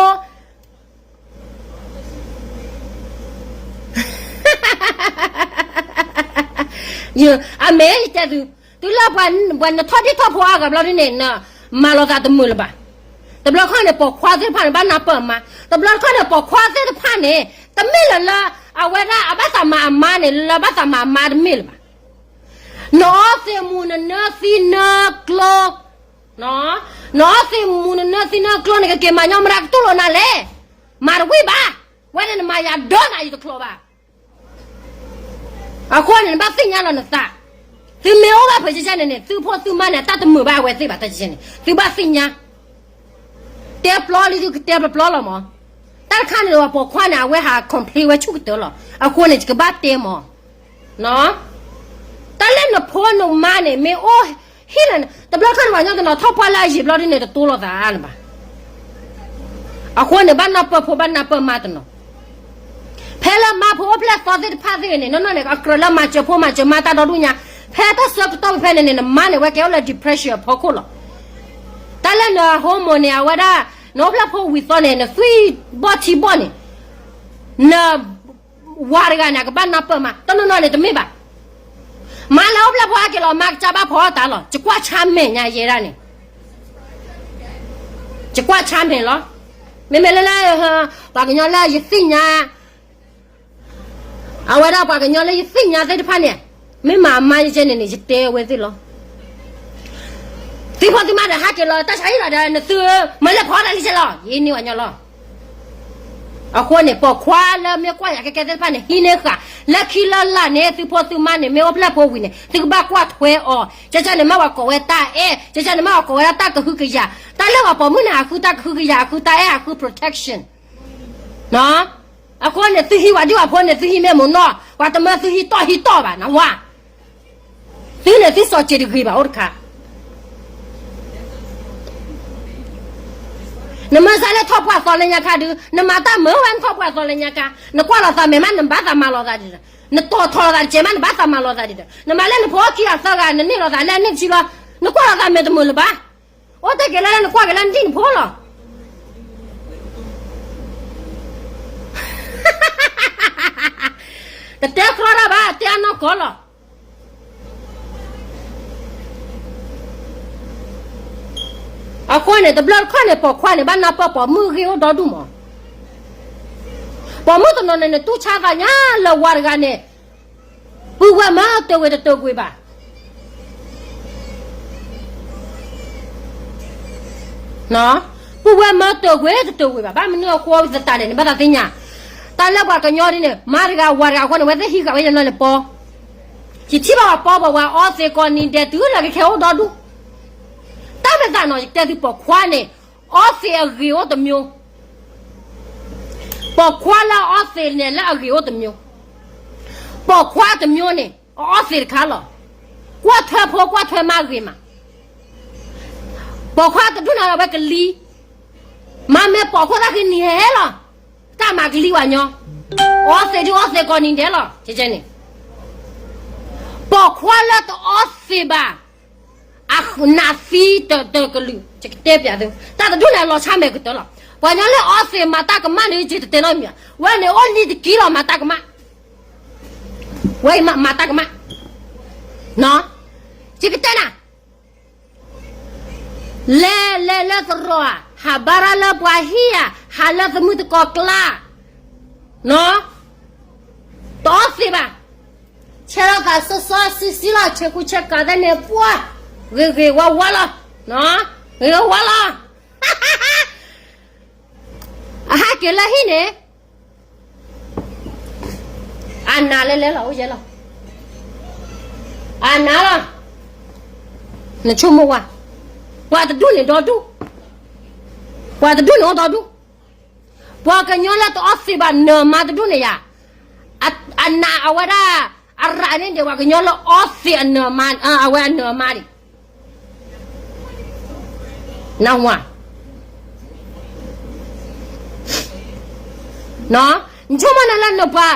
အမ့ၢ်ယတဲသု, တုၤလၢပှၤနထီၣ်ဒံၣ်ထီၣ်ဖိအါဂၤဘျီဒ်န့ၣ် နမၤလိာ်သးတမုာ်လၢၤဘၣ်. တဘျီခီန့ၣ် ပိာ်ခွါသ့ၣ်တဖၣ်န့ၣ် ဘၣ်နၢ်ပၢၢ်အမါ, တဘျီခီန့ၣ် ပိာ်ခွါသ့ၣ်တဖၣ်န့ၣ် တမ့ၢ်လၢလၢ အဝဲဒၣ်အဘၣ်သးမၤအမါန့ၣ် လၢဘၣ်သးမၤအမါတမ့ၢ်လၢၤဘၣ်. နအီသံးမူၤနနၢသံနၢကျိ, နအီသံးမူၤနနၢသံနၢကျိန့ၣ် ကက့ၤမၤညီမတၤကတူၢ်လိာ်နၤလဲၣ်. မၤတဝံၣ်ဘၣ်, ဝဲန့ၣ်နမၤယၤဒီးနၤယတချီဘၣ်. အဃိန့ၣ် နဘၣ်သ့ၣ်ညါလီၤနသး, သုမ့ၢ်အိၣ်ဘၣ်ဖဲကဲန့ၣ်န့ၣ် သုဖိသုမါန့ၣ် အတၢ်တမုာ်ဘၣ်အဝဲသ့ၣ်ဘၣ်တၢ်ကဲန့ၣ် သုဘၣ်သ့ၣ်ညါ တဲပျီလံသုကတဲပျီလီၤမး, တၢ်တခါန့ၣ် ပိာ်ခွါန့ၣ် အဝဲဟး complain ဝဲဆူၣ်ကတၢၢ်လီၤ. အဃိန့ၣ် ယကဘၣ်တဲမး, တၢ်လၢနဖိနမါန့ၣ် မ့ၢ်အိၣ်ဟံၣ်လၢ တဘျီခီန့ၣ် ပှၤကညီတနီၤထီၣ်ပှၢ်လၢအယံာ်ဘျီဒ်န့ၣ် တတိလိာ်သးနဘၣ်. အဃိန့ၣ် ဘၣ်နၢ်ပၢၢ်ဖိဘၣ်နၢ်ပၢၢ်မါတနီၤ, ဖဲလၢမါဖိအိၣ်ဖျဲၣ်သီသ့ၣ်တဖၣ်သ့ၣ်ဂ့ၤန့ၣ် နီၢ်နီၢ်န့ၣ် အကြၢးလၢမၤစၢၤဖိမၤစၢၤမါတၢ်ဒီဒူၣ်ညါ, ဖဲတၢ်ဆၢကတီၢ်ဖဲန့ၣ်န့ၣ် နမါန့ၣ် အဝဲကဲအိၣ်လၢ depression အဖီခိၣ်လီၤ. တၢ်လၢန hormone န့ၣ် အဝဲဒၣ် နအိၣ်ဖျဲၣ်ဖိဝံၤသီန့ၣ် နသွံၣ်ဘီၣ်ထံဘီၣ်န့ၣ် န ဝၤတဂၤန့ၣ် အကဘၣ်နၢ်ပၢၢ်မါ, တနီၤနီၤန့ၣ်တမ့ၢ်ဘၣ်. မါလၢအိၣ်ဖျဲၣ်ဖိဟဲက့ၤလီၤ မါကစၢ်ဘၣ်ဖီအီၣ်တၢ်လီၤ, ယကွၢ်ဆါမဲာ်ညါယဲဒၣ်န့ၣ်, ယကွၢ်ဆါမဲာ်လီၤ. မ့မ့ၢ်လၢလၢ ပှၤကညီလၢယသ့ၣ်ညါ အဝဲဒၣ်ပှၤကညီလၢယသ့ၣ်ညါသ့ၣ်တဖၣ်န့ၣ်, မ့ၢ်မၤအမါယကဲန့ၣ်န့ၣ် ယတဲဝဲသ့ၣ်လီၤ. သုဖိသုမါဒီးဟဲက့ၤလီၤ တၢ်ဆါဟံၣ်လီၤဒီး နသုမၤလၢဖီတၢ်လံကဲလီၤ ယ့န့ၢ်ဝဲညီလီၤ. အဃိန့ၣ် ပိာ်ခွါလၢမ့ၢ်ကွၢ်ယၤကဲကဲသ့ၣ်တဖၣ်န့ၣ် ဟံးန့ၢ်ဃာ်, လၢခံလၢလာ်န့ၣ် သုဖိသုမါန့ၣ် မ့ၢ်အိၣ်ဖျဲၣ်ဖိဝံၤန့ၣ် သုကဘၣ်ကွၢ်ထွဲအီၤ, ကဲကဲန့ၣ် မ့ၢ်ဝဲကိးဝဲတၢ်အဲၣ်, ကဲကဲန့ၣ် မ့ၢ်ဝဲကိးဝဲဒၣ်တၢ်ကဟုကယာ်, တၢ်လၢပှၤပိာ်မုၣ်န့ၣ် ဟးဃုတၢ်ကဟုကယာ် ဟးဃုတၢ်အဲၣ် ဟးဃု protection အဃိန့ၣ် သုဟံးဝဲဒံးဝဲဖိန့ၣ် သုဟံးမ့ၢ်မ့ၢ်နီၢ်, ပှၤတမၢသုဟံးတီၢ်ဟံးတီၢ်ဘၣ်နဝၤ, သုန့ၣ်သုစီၤစ့ၤတဂ့ၤဘၣ်အိၣ်တခါ နမၢစါလၢထီၣ်ပှၢ်သီလၢညါခါဒုး နမၤတၢ်မၢဝဲနထီၣ်ပှၢ်သီလၢညါခါ, နကွၢ်လိာ်သးမဲာ်မး နဘၣ်သးမၤလိာ်သးဒံးဒီး, နတီၤထီလိာ်သးတစဲးမး နဘၣ်သးမၤလိာ်သးဒံးဒီး, နမၤလၢနဖိခံဂၤသၢဂၤ နန့ၢ်လိာ်သးလၢအန့ၢ်တဆံလီၤ, နကွၢ်လိာ်သးမဲာ်တမုာ်လၢၤဘၣ်, အိၣ်တ့ၢ်က့ၤလၢနကွၢ်က့ၤလၢနထံၣ်နဖိလီၤ. တတဲကြီတၢ်ဘၣ် တဲအနီၢ်ကီၢ်လီၤ. အဃိန့ၣ် တဘျီတခီၣ်န့ၣ် ပိာ်ခွါန့ၣ် ဘၣ်နၢ်ပၢၢ်ပိာ်မုၣ်ဂ့ၢ်အိၣ်ဒီဒူၣ်မး, ပိာ်မုၣ်တနီၤန့ၣ် နတူၢ်ဆါသးညါလၢဝၤတဂၤန့ၣ်, ပုၢ်ဝဲၢ်မၢတၢၤဝ့ၤတတၢၤကွံာ်ဘၣ် ပုၢ်ဝဲၢ်မၢတၢၤဝ့ၤတတၢၤဝ့ၤဘၣ်, ဘၣ်မနုၤအဃိသတးန့ၣ် နဘၣ်သးသ့ၣ်ညါ, တၢ်လၢပှၤကညီဒ်န့ၣ် မါတဂၤဝၤတဂၤအဃိန့ၣ် ဝဲသ့ၣ်ဟံးဃာ်ဝဲယနီၢ်န့ၣ်ပီ, ယထံၣ်ဘၣ်ပှၤပီပှၤဝၤအီသံးကိးနံၤဒဲးတုၤလၢကခဲအိၣ်ဒီဒူၣ်, တၢ်မ့ၢ်သးနီၤ ယကတဲသုပိာ်ခွါန့ၣ်, အီသံးအဂ့ၤအိၣ်တမျိုး, ပိာ်ခွါလၢအီသံးန့ၣ်လၢအဂ့ၤအိၣ်တမျိုး, ပိာ်ခွါတမျိုးန့ၣ် အအီသံးတခါလီၤ, ကွၢ်ထွဲဖိကွၢ်ထွဲမါဂ့ၤမး ပိာ်ခွါတဒူၣ်န့ၣ်ဝဲကလံၤ, မၤမ့ၢ်ပိာ်ခွါတၢ်ဃံနံၤဟဲဟဲလီၤ, တၢ်မၤကလံၤဝဲညီ, အီသံးဒုးအီသံးကိးနံၤဒဲးလီၤ, ကဲန့ၣ်, ပိာ်ခွါလၢတအီသံးဘၣ်, အနးသံတတကလုာ်, ယကတဲပျးသု, တၢ်တဒူၣ်န့ၣ်လီၤဆါမဲာ်ကတၢၢ်လီၤ, ပှၤညီလၢအီသံးမၤတၢ်ကမၣ်န့ၣ် ယတတဲနီတမံၤ, ဝဲန့ၣ်အိၣ်လံတကံလီၤမၤတၢ်ကမၣ်, ဝဲမၤတၢ်ကမၣ်, ယကတဲနၤ လဲၤလဲၤလၢသရိာ်ဧါ, ဟးဘါရၣ်လၢပှၤဟံၣ်ဧါ, ဟးလၢသမုၢ်သကိးကျါ, တအီသံးဘၣ်, ဆဲးလီၤသးစီစီဆှံဆှံလီၤ, ဆဲးကူဆဲးကၤသ့ၣ်န့ၣ် ပှၤ, ဂ့ၤဂ့ၤဝါဝါလီၤ, ဂ့ၤဂ့ၤဝါလီၤ, အဟးက့ၤလၢဟံၣ်န့ၣ် အနးလဲၤလဲၤလီၤ အိၣ်ယဲလီၤ, အနးလီၤ, နဆိကမိၣ်ဝဲ, ပှၤတဒူၣ်န့ၣ်ဒီဒူၣ်, ပှၤတဒူၣ်န့ၣ်အိၣ်ဒီဒူၣ်, ပှၤကညီလၢတအီသံးဘၣ်နၢၤမါတဒူၣ်န့ၣ်ယၤ, အနးအဝဲဒၣ်, အရးန့ၣ်ဒံး ပှၤကညီလၢအီသံးအနၢၤမါ, အဝဲအနၢၤမါဒံး နဝၤ, နဆိကမိၣ်န့ၣ်လၢနပှၤ,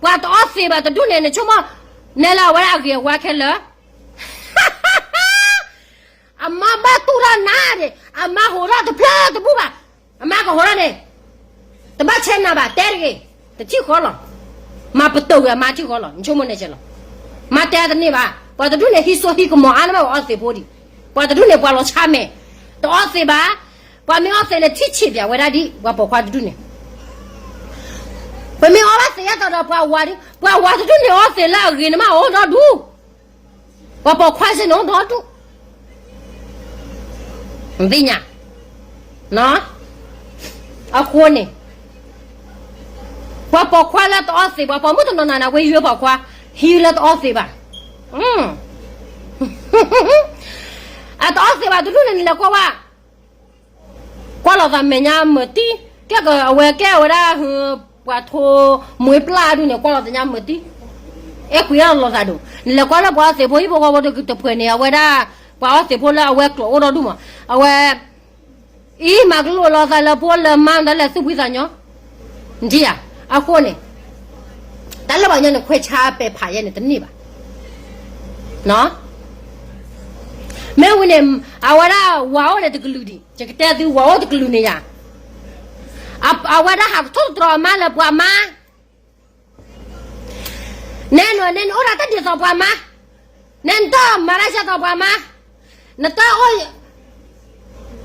ပှၤတအီသံးဘၣ်တဒူၣ်န့ၣ် နဆိကမိၣ်, နဲလၢအဝဲဒၣ်အဂ့ၤအဝါခဲလၢာ်, အမါဘၣ်တူၢ်ထီၣ်နၤန့ၣ် အမါဟိးထီၣ်တဖျၢၣ်တဘူၣ်ဘၣ်. အမါကဟိးထီၣ်န့ၣ် တဘၣ်ဆဲးနၤဘၣ် တဲတဂ့ၤ. တထံၣ်ဃီလီၤ. မၤပတုာ်ဝဲအမါထံၣ်ဃီလီၤ နဆိကမိၣ်န့ၣ်ကဲလီၤ. မါတဲတန့ၢ်ဘၣ် ပှၤတဒူၣ်န့ၣ် ဟံးစိဟံးကမီၤအါန့ၢ်ဘၣ်အီသံးဖိဒံး. ပှၤတဒူၣ်န့ၣ် ပှၤလီၤဆါမဲာ် တအီသံးဘၣ်. ပှၤမ့ၢ်အီသံးန့ၣ် ထံၣ်ဆံးပၠးဝဲဒၣ်ဒ် ပှၤပိာ်ခွါတဒူၣ်န့ၣ် ပမ့ၢ်အီဘၣ်သံးအသိးဒီး ပှၤဝၤဒ် ပှၤဝၤတဒူၣ်န့ၣ် အီသံးလၢအဂ့ၤန့ၣ်မး အိၣ်ဒီဒူၣ်. ပှၤပိာ်ခွါစ့ၢ်န့ၣ် အိၣ်ဒီဒူၣ် သ့ၣ်ညါ အဃိန့ၣ် ပှၤပိာ်ခွါလၢတအီသံး ပှၤပိာ်မုၣ်တနီၤနီၤန့ၣ် ဝဲယွဲပိာ်ခွါ ဟံးလၢတအီသံးဘၣ်. အတအီသံးဘၣ်တဒူၣ်န့ၣ် နလဲၤကွၢ်ဝဲ ကွၢ်လီၤသးမဲာ်ညါမုာ်တံၢ် ကဲကအဝဲကဲဝဲဒၣ် ပှၤထိ မွ့ပျၢ်ဒူၣ်န့ၣ် ကွၢ်လီၤသးညါမုာ်တံၢ် အဲၣ်ကွံာ်အလီၤသးဒိၣ်. နလဲၤကွၢ်လၢပှၤအီသံးဖိဟံၣ်ဖိဃီဖိတဖုန့ၣ် အဝဲဒၣ် ပှၤအီသံးဖိလၢအဝဲကျိာ်အိၣ်ဒီဒူၣ်မး အဝဲ အံၤမၤကလိာ်လီၤသးလၢဖိလၢမါ တၢ်လဲၤသူၣ်ဖှံသးညီ နထံၣ်ဧါ. အဃိန့ၣ် တၢ်လၢပှၤကညီန့ၣ် ခွဲးဆါပဲာ်ဖးယဲန့ၣ် တန့ၢ်ဘၣ်. မ့ၢ်ဝံၤန့ၣ် အဝဲဒၣ်ဝၤအိၣ်န့ၣ်တကလုာ်ဒံး ယကတဲသု ဝၤအိၣ်တကလုာ်န့ၣ်ယါ အဝဲဒၣ်ဟးကထိၣ်သတြီၤအမါလၢပှၤမါ နဲနုာ်န့ၣ် နအိၣ်ဒီးတၢ်ဒ်သိးပှၤမါ, နဲနတမၤတၢ်ဒ်သိးပှၤမါ, နတအိၣ်,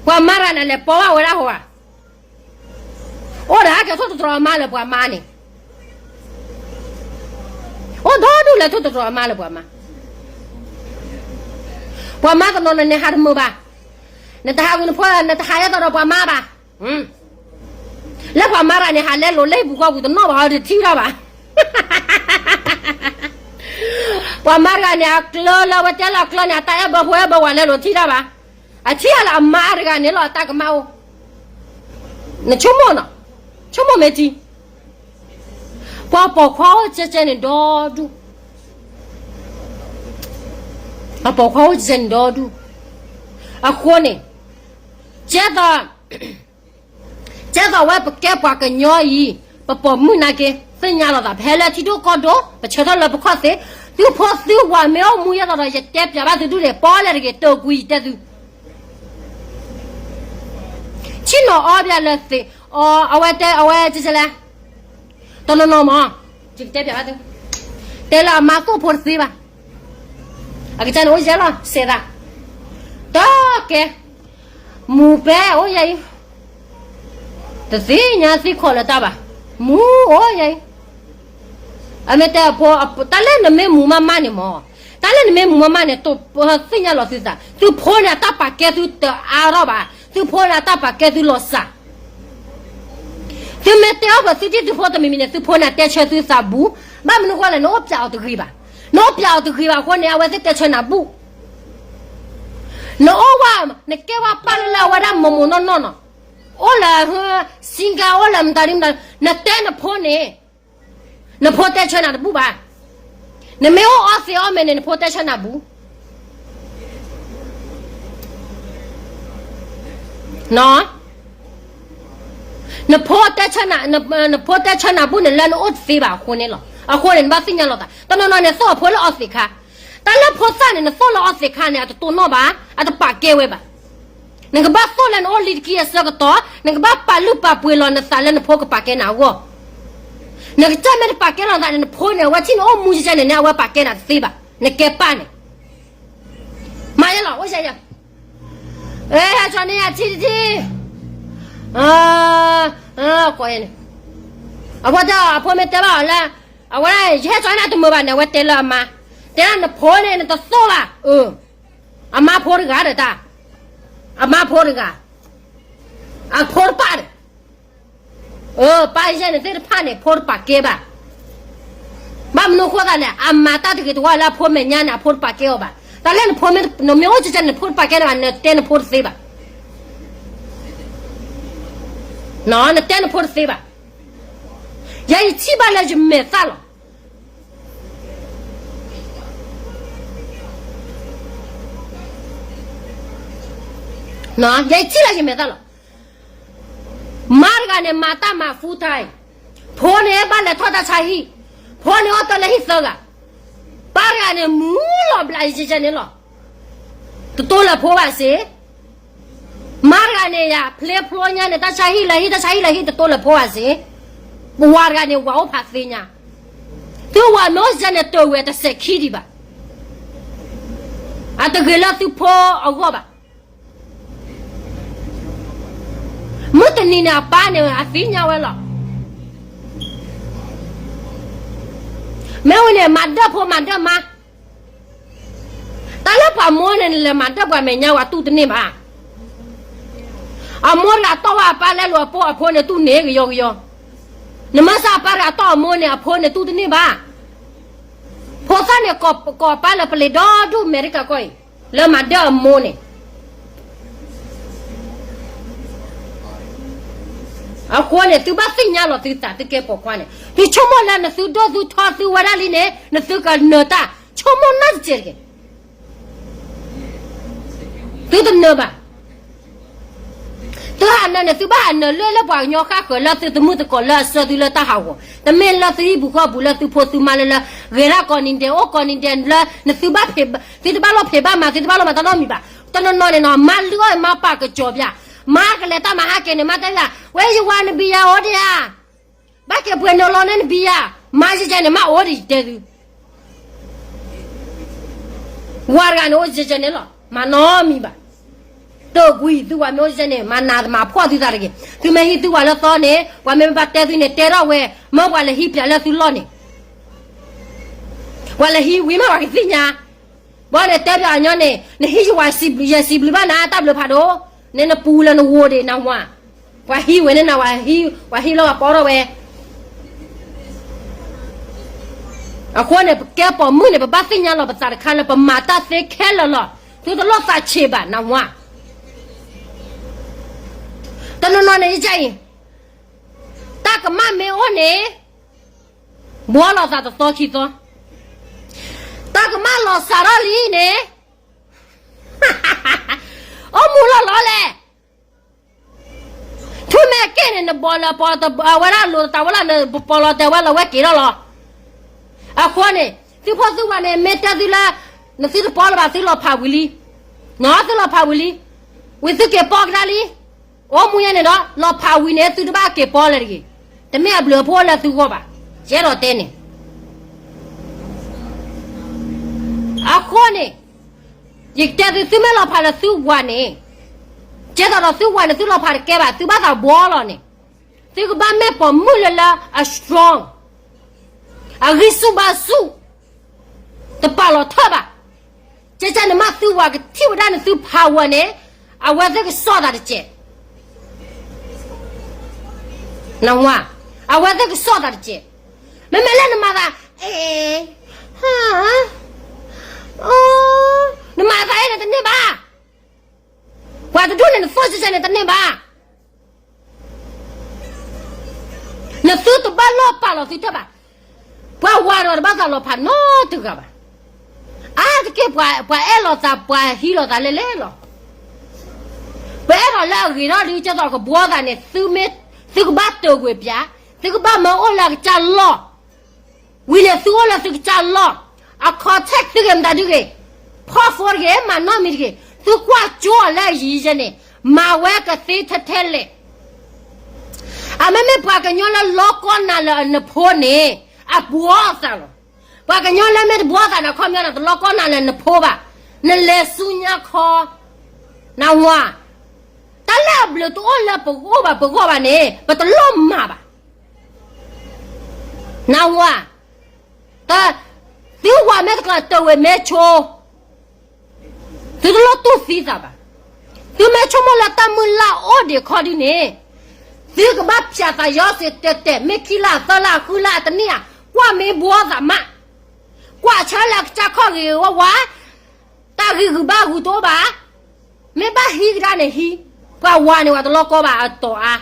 ပှၤမါတဂၤန့ၣ်လဲၤပိာ်ဘၣ်ဝဲဒၣ်ဟီဧါ, အိၣ်ဒီးဟဲက့ၤထိၣ်သတြီၤအမါလၢပှၤမါန့ၣ်, အိၣ်ဒီဒူၣ်လဲၤထိၣ်သတြီၤအမါလၢပှၤမါ, ပှၤမါတနီၤန့ၣ် နဟးတမုာ်ဘၣ်, နတဟးဂီၤနဖိ နတဟးဒ်သိးဒီးပှၤမါဘၣ်. လၢပှၤမါတဂၤန့ၣ် ဟးလဲလိာ်လၢဟံၣ်ပူၤဃီပူၤတနီၣ်ဘၣ် အတထံၣ်တၢ်ဘၣ်. ပှၤမါတဂၤန့ၣ် အကျၢၤလၢအဝဲတဲလၢအကျၢၤန့ၣ် အတၢ်အဲၣ်ဘၢဖိအဲၣ်ဘၢဝၤလဲလိာ်ထံၣ်တၢ်ဘၣ်. အထံၣ်အလၢအမါတဂၤန့ၣ်လီၤ အတၢ်ကမၣ်အိၣ်, နဆိကမိၣ်နီၤ, ဆိကမိၣ်မ့ၢ်ထံ, ပှၤပိာ်ခွါအိၣ်ကဲကဲန့ၣ် ဒီဒူၣ်, ပှၤပိာ်ခွါအိၣ်ကဲကဲန့ၣ် ဒီဒူၣ်, အဃိန့ၣ် ကဲသိး ကဲသိးဝဲပကဲပှၤကညီအံၤ, ပပိာ်မုၣ်နာ်က့ သ့ၣ်ညါလိာ်သး ပဟဲလၢထံဒိၣ်ကီၢ်ဒိၣ် ပဆၢထၢၣ်လၢပခီၣ်သ့, သုဖိသုဝၤမ့ၢ်အိၣ်မူယဲသိးဒီး ယတဲပျးဘၣ်သုဒူၣ်န့ၣ် ပီလဲတဂ့ၤ တၢကွံယတဲသု, ဆ့ၣ်နီၤအီပျးလၢသ့, အဝဲတဲ အဝဲကဲကဲလဲၣ် တနီၤနီၤမး, ယကတဲပျးဘၣ်သု, တဲလၢအမါသိၣ်ဖိတသ့ဘၣ်, အကစၢ်န့ၣ်အိၣ်ယဲလီၤ စဲးသး, တကဲ, မူၤပဲအိၣ်ယဲအံၤ, တသ့ၣ်ညါသ့ၣ်ခီလၢတၢ်ဘၣ်, မူၤအိၣ်ယဲအံၤ, အမ့ၢ်တဲအဖိ, တၢ်လၢနမ့ၢ်မူၤမးမးန့ၣ်မး, တၢ်လၢနမ့ၢ်မူၤမးမးန့ၣ် တသ့ၣ်ညါလီၤသုသး, သုဖိန့ၣ် အတၢ်ပာ်ကဲသုတအါထီၣ်ဘၣ်, သုဖိန့ၣ် အတၢ်ပာ်ကဲသုလီၤစၢ် သုမ့ၢ်တဲအီၣ်ပှၤသုတံၢ်သုဖိတမံၤမံၤန့ၣ် သုဖိန့ၣ်တဲဆၢသုသးဘူး, ဘၣ်မနုၤဃိလဲၣ် နအိၣ်ပျးအီၤတဂ့ၤဘၣ်, နအိၣ်ပျးအီၤတဂ့ၤဘၣ်အဃိန့ၣ် အဝဲသ့ၣ်တဲဆၢနၤဘူး, နအိၣ်ဝဲ, နကဲဝဲပၢ်လၢလၢအဝဲဒၣ်မိၢ်မိၢ်နီၢ်နီၢ်နီၤ, အိၣ်လၢ, စံကၤအိၣ်လၢမတၤဒ်မတၤ, နတဲနဖိန့ၣ် နဖိတဲဆၢနၤတဘူးဘၣ်, နမ့ၢ်အိၣ်အီသံးအီမဲာ်န့ၣ် နဖိတဲဆၢနၤဘူး နဖိတဲဆၢနၤ, နဖိတဲဆၢနၤဘူးန့ၣ် လၢနအိၣ်တသ့ဘၣ်အဃိန့ၣ်လီၤ. အဃိန့ၣ် နဘၣ်သ့ၣ်ညါလိာ်သး, တနီၤနီၤန့ၣ် သိၣ်အဖိလၢအီသံးခါ, တၢ်လၢဖိသၣ်န့ၣ် နသိၣ်လၢအီသံးခါန့ၣ် အတတိၢ်နီၣ်ဘၣ်, အတပာ်ကဲဝဲဘၣ်. နကဘၣ်သိၣ်လၢနအိၣ်လံတကံအဆၢကတီၢ်, နကဘၣ်ပာ်လုၢ်ပာ်ပှ့ၤလီၤနသးလၢနဖိကပာ်ကဲနၤအဂီၢ်. နကစၢ်မ့ၢ်တပာ်ကဲလီၤနသးန့ၣ် နဖိန့ၣ် အဝဲထံၣ်နအိၣ်မူကဲကဲန့ၣ်န့ၣ် အဝဲပာ်ကဲနၤတသ့ဘၣ်, နကဲပၢ်န့ၣ် မၤယဲလီၤ အိၣ်ယဲယဲ, ဟဲကၠီန့ၣ်ယထံၣ်တထံၣ်, ကိးန့ၣ်, အဝဲတၢ်အဖိမ့ၢ်တဲဘၣ်အီၤလၢ, အဝဲဒၣ် ယဟဲကၠီန့ၣ်တမုာ်ဘၣ်န့ၣ် အဝဲတဲလၢအမါ, တဲဒၣ်နဖိန့ၣ် နတသိၣ်ဘၣ်, အမါဖိတဂၤဒီးတၢ်, အမါဖိတဂၤ, အဖိတပၢ်ဒီး ပၢ်ယဲၢ်န့ၣ်သ့ၣ်တဖၣ်န့ၣ် ဖိတပာ်ကဲဘၣ်. ဘၣ်မနုၤအဃိသတးလဲၣ် အမၤတၢ်တဂ့ၤတဝါလၢအဖိမဲာ်ညါန့ၣ် အဖိတပာ်ကဲအီၤဘၣ်. တၢ်လၢနဖိမ့ၢ်, နမ့ၢ်အိၣ်ကဲကဲန့ၣ် နဖိတပာ်ကဲနၤဘၣ်, နတဲနဖိတသ့ဘၣ်. နတဲနဖိတသ့ဘၣ်. ယၤယထံၣ်ဘၣ်လၢယမဲာ်သၣ်လီၤ. ယထံၣ်လၢယမဲာ်သၣ်လီၤ. မါတဂၤန့ၣ် မၤတၢ်မၤ full time, ဖိန့ၣ်ဘၣ်လဲၤထီၣ်တၢ်ဆါဟံၣ်, ဖိန့ၣ်အိၣ်တ့ၢ်လၢဟံၣ်သၢဂၤ, ပၢ်တဂၤန့ၣ် မူၤလီၤဘျးယကဲန့ၣ်လီၤ. တတိၢ်လၢဖိဘၣ်စ့, မါတဂၤန့ၣ်ယၤ ဖျ့ဖျိညါန့ၣ် တၢ်ဆါဟံၣ်လၢဟံၣ် တၢ်ဆါဟံၣ်လၢဟံၣ် တတိၢ်လၢဖိဘၣ်စ့, ပဝၤတဂၤန့ၣ် ဝၤအိၣ်ဖးသ့ညါ, သုဝၤမ့ၢ်အိၣ်စ့ၢ်န့ၣ် တၢ်ဝဲတစဲးခံဒံးဘၣ်, အတဂ့ၤလၢသုဖိအဂီၢ်ဘၣ်. မုၢ်တနံၤန့ၣ် အပၢ်န့ၣ် အသ့ၣ်ညါဝဲလီၤ. မ့ၢ်ဝံၤန့ၣ် မၤဒၢၣ်ဖိမၤဒၢၣ်မါ, တၢ်လၢပှၤမိၢ်န့ၣ် နလဲၤမၤဒၢၣ်ပှၤမဲာ်ညါဝဲတူၢ်တန့ၢ်ဘၣ်. အမိၢ်တဂၤတီၢ်ဝဲအပၢ်လဲလိာ်အဖိ အဖိန့ၣ်တူၢ်န့ၢ်ကယီကယီ, နမ့ၢ်စၢ်အပၢ်တဂၤတီၢ်အမိၢ်န့ၣ် အဖိန့ၣ်တူၢ်တန့ၢ်ဘၣ်. ဖိသၣ်န့ၣ် ကိးပၢ်လၢပလံၤဒီဒူၣ်အမဲရကၤကီၢ်အံၤ လၢမၤဒၢၣ်အမိၢ်န့ၣ် အဃိန့ၣ် သုဘၣ်သ့ၣ်ညါလီၤသုသးသုကဲပိာ်ခွါန့ၣ်, သုဆိကမိၣ်လၢနသုဒိၣ်သုထီသုဝဲဒၣ်လံန့ၣ် နသုကနၢၤတၢ်, ဆိကမိၣ်နီတစဲးတဂ့ၤ. သုတနၢၤဘၣ်. သုဟးနၢၤန့ၣ် သုဘၣ်ဟးနၢၤလၢလၢပှၤကညီဃၣ်ဃၢၤလၢသုသမုၣ်သကိးလၢအဆှၢသုလၢတၢ်ဟးဂီၤ, တမ့ၢ်လၢသုဟံၣ်ပူၤဃီပူၤလၢသုဖိသုမါလၢလၢ ဂဲၤဒၣ်ကိးနံၤဒဲး အိၣ်ကိးနံၤဒဲးလၢ နသုဘၣ်ဖံး, သုတဘၣ်လိၣ်ဖံးဘၣ်မၤ သုတဘၣ်လိၣ်မၤတၢ်နီတမံၤဘၣ်. တနီၤနီၤန့ၣ်နီၤ မါလုၢ်အီၣ်မါပာ်ကစီၤပျၢ်, မါကလဲၤတၢ်မၤဟါက့ၤန့ၣ် မါတဲဒၣ် ဝဲယဝၤနဘံယၤအိၣ်ဒံးဧါ, ဘၣ်ကဲပှဲၤနုာ်လီၤန့ၣ်နဘံယၤ, မါယကဲန့ၣ် မါအိၣ်ဒံးယတဲသု ဝၤတဂၤန့ၣ်အိၣ်ကဲန့ၣ်လီၤ မၤနီတမံၤဘၣ်. တကွံသုဝၤမ့ၢ်အိၣ်ကဲန့ၣ် မၤနးမၤဖှီၣ်သုသးတဂ့ၤ. သုမ့ၢ်ဟံးသုဝၤလၢသီန့ၣ် ပှၤမ့ၢ်ဘၣ်တဲသုန့ၣ် တဲထီၣ်ဝဲ, မ့ၢ်ပှၤလဲၤဟံးပျးလၢသုလီၢ်န့ၣ်, ပှၤလဲၤဟံးဝံၤမ့ၢ်ပှၤကသ့ၣ်ညါ ဘၣ်န့ၣ်တဲပျးအညီန့ၣ် နဟံးယဝၤစံးဘျုးယဲစံးဘျုးဘၣ်နၤ တၢ်ဘျုးဖးဒိၣ်, န့ၣ်နပူၤလၢနဂီၤဒံးနဝၤ, ပှၤဟံးဝဲန့ၣ်နဝၤ, ပှၤဟံးလီၤပှၤပီထီၣ်ဝဲ. အဃိန့ၣ် ပကဲပိာ်မုၣ်န့ၣ် ပဘၣ်သ့ၣ်ညါလီၤပသးတခါလၢပမၤတၢ်သ့ခဲလၢာ်လီၤ. သုတလိၣ်သးဆံးဘၣ်နဝၤ. တနီၤနီၤန့ၣ် ယကအံၤ, တၢ်ကမၣ်မ့ၢ်အိၣ်န့ၣ် ဘှီလီၤသးတသီခံသီ, တၢ်ကမၣ်လီၤစးထီၣ်လံန့ၣ် အိၣ်မူလီၤလီၤလဲၣ်. ထူၣ်မဲာ်က့ၢ်န့ၣ် နဘီလၢပီဝဲဒၣ်လိၤတတးဝဲလီၤ နပီလီၤတဲာ်ဝဲလီၤဝဲက့ၤထီၣ်လီၤ. အဃိန့ၣ် သုဖိသုဝၤန့ၣ် မ့ၢ်တဲသုလၢ နသုတပီလၢၤဘၣ် သုလီၤဖးဝံၤလံ. သုလီၤဖးဝံၤလံ. ဝံၤသုက့ၤပီကဒါလံ. အိၣ်မူယဲန့ၣ်ဒီး လီၤဖးဝံၤန့ၣ် သုတဘၣ်က့ၤပီလၢၤတဂ့ၤ. တမ့ၢ်အဘျုးအဖှိၣ်လၢသုဂီၢ်ဘၣ်. ယအဲၣ်ဒိးတဲန့ၣ် အဃိန့ၣ် ယကတဲသု သုမ့ၢ်လီၤဖးလၢသုဝၤန့ၣ်, ကဲသိးဒီးသုဝၤန့ၣ် သုလီၤဖးတကဲဘၣ် သုဘၣ်သးဘှီလီၤန့ၣ်, သုကဘၣ်မ့ၢ်ပိာ်မုၣ်လၢလၢအ strong, အဂံၢ်ဆူၣ်ဘါဆူၣ်, တပာ်လီၤထၢၣ်ဘၣ်. ကဲကဲန့ၣ်မ့ၢ်သုဝၤကထံၣ်ဝဲဒၣ်န့ၣ် သုဖးဝဲန့ၣ်, အဝဲသ့ၣ်ကစီၣ်သးတကဲး နဝၤ, အဝဲသ့ၣ်ကစီၣ်သးတကဲး. မ့မ့ၢ်လၢနမၤသး, အဲ, ဟ, နမၤသးအဲၣ်န့ၣ်တန့ၢ်ဘၣ်. ပှၤတဒူၣ်န့ၣ် နသီၣ်စဲစဲန့ၣ်တန့ၢ်ဘၣ်. နသုတဘၣ်လီၤပာ်လီၤသုထၢၣ်ဘၣ်. ပှၤဝၤဒီးတဘၣ်သးလီၤဖးနီတဂၤဘၣ်. အါတက့ၢ်ပှၤအဲၣ်လီၤသး ပှၤဟံးလီၤသးလဲၣ်လဲၣ်လီၤ. ပအဲၣ်ဒိးလၢအဂ့ၤထီၣ်ဒုး ကဲသိးကဘှီသးန့ၣ် သုမ့ၢ်, သုကဘၣ်တၢၢ်ကွံာ်ပျး, သုကဘၣ်မၢအိၣ်လၢအကစၢ်လီၢ်. ဝံၤန့ၣ်သုအိၣ်လၢသုကစၢ်လီၢ်, အ contact သုဂ့ၤမတၤဒုဂ့ၤ, ဖီၣ်ဖိတဂ့ၤ, မၤနီတမံၤတဂ့ၤ, သုကွၢ်ကၠိအီၤလၢအယံၤယဲန့ၣ်, မၤဝဲကသ့ထဲထဲလဲၣ်. အမ့မ့ၢ်ပှၤကညီလၢလီကီနၤလၢနဖိန့ၣ်, အဘှီသးလီၤ. ပှၤကညီလၢမ့ၢ်တဘှီသးန့ၣ် အခီပညီန့ၣ် တလီကီနၤလၢနဖိဘၣ်, နလဲၤဆူညါခီ, နဝၤ, တၢ်လၢအဘျုးတအိၣ်လၢပအိၣ်ဘၣ်ပဂီၢ်ဘၣ်န့ၣ် ပတလိၣ်မၤဘၣ်. နဝၤ, တ, သုဝၤမ့ၢ်တကျၢၤတဝ့ၤမ့ၢ်ဆိ, သုတလိၣ်တူၢ်သံသးဘၣ်. သုမ့ၢ်ဆိကမိၣ်လၢတၢ်မုၢ်လၢ်အိၣ်ဒံးခီဒုန့ၣ်, သုကဘၣ်ဖျးသးယီၤစ့တဲာ်တဲာ် မ့ၢ်ခံလၢအသၢလၢအဃုလၢအတနံၣ်ဧါ, ကွၢ်မ့ၢ်ဘှီသးမး, ကွၢ်ဆၢလၢအကစၢ်ခီၣ်ဂ့ၤဂ့ၤဝါဝါ, တၢ်ဂံၢ်ဂုာ်ဘါဂုာ်တအိၣ်ဘၣ်. မ့ၢ်ဘၣ်ဟံးကဒါန့ၣ်ဟံး, ပှၤဝၤန့ၣ် ပှၤတလီကီဘၣ်အတီၤအါ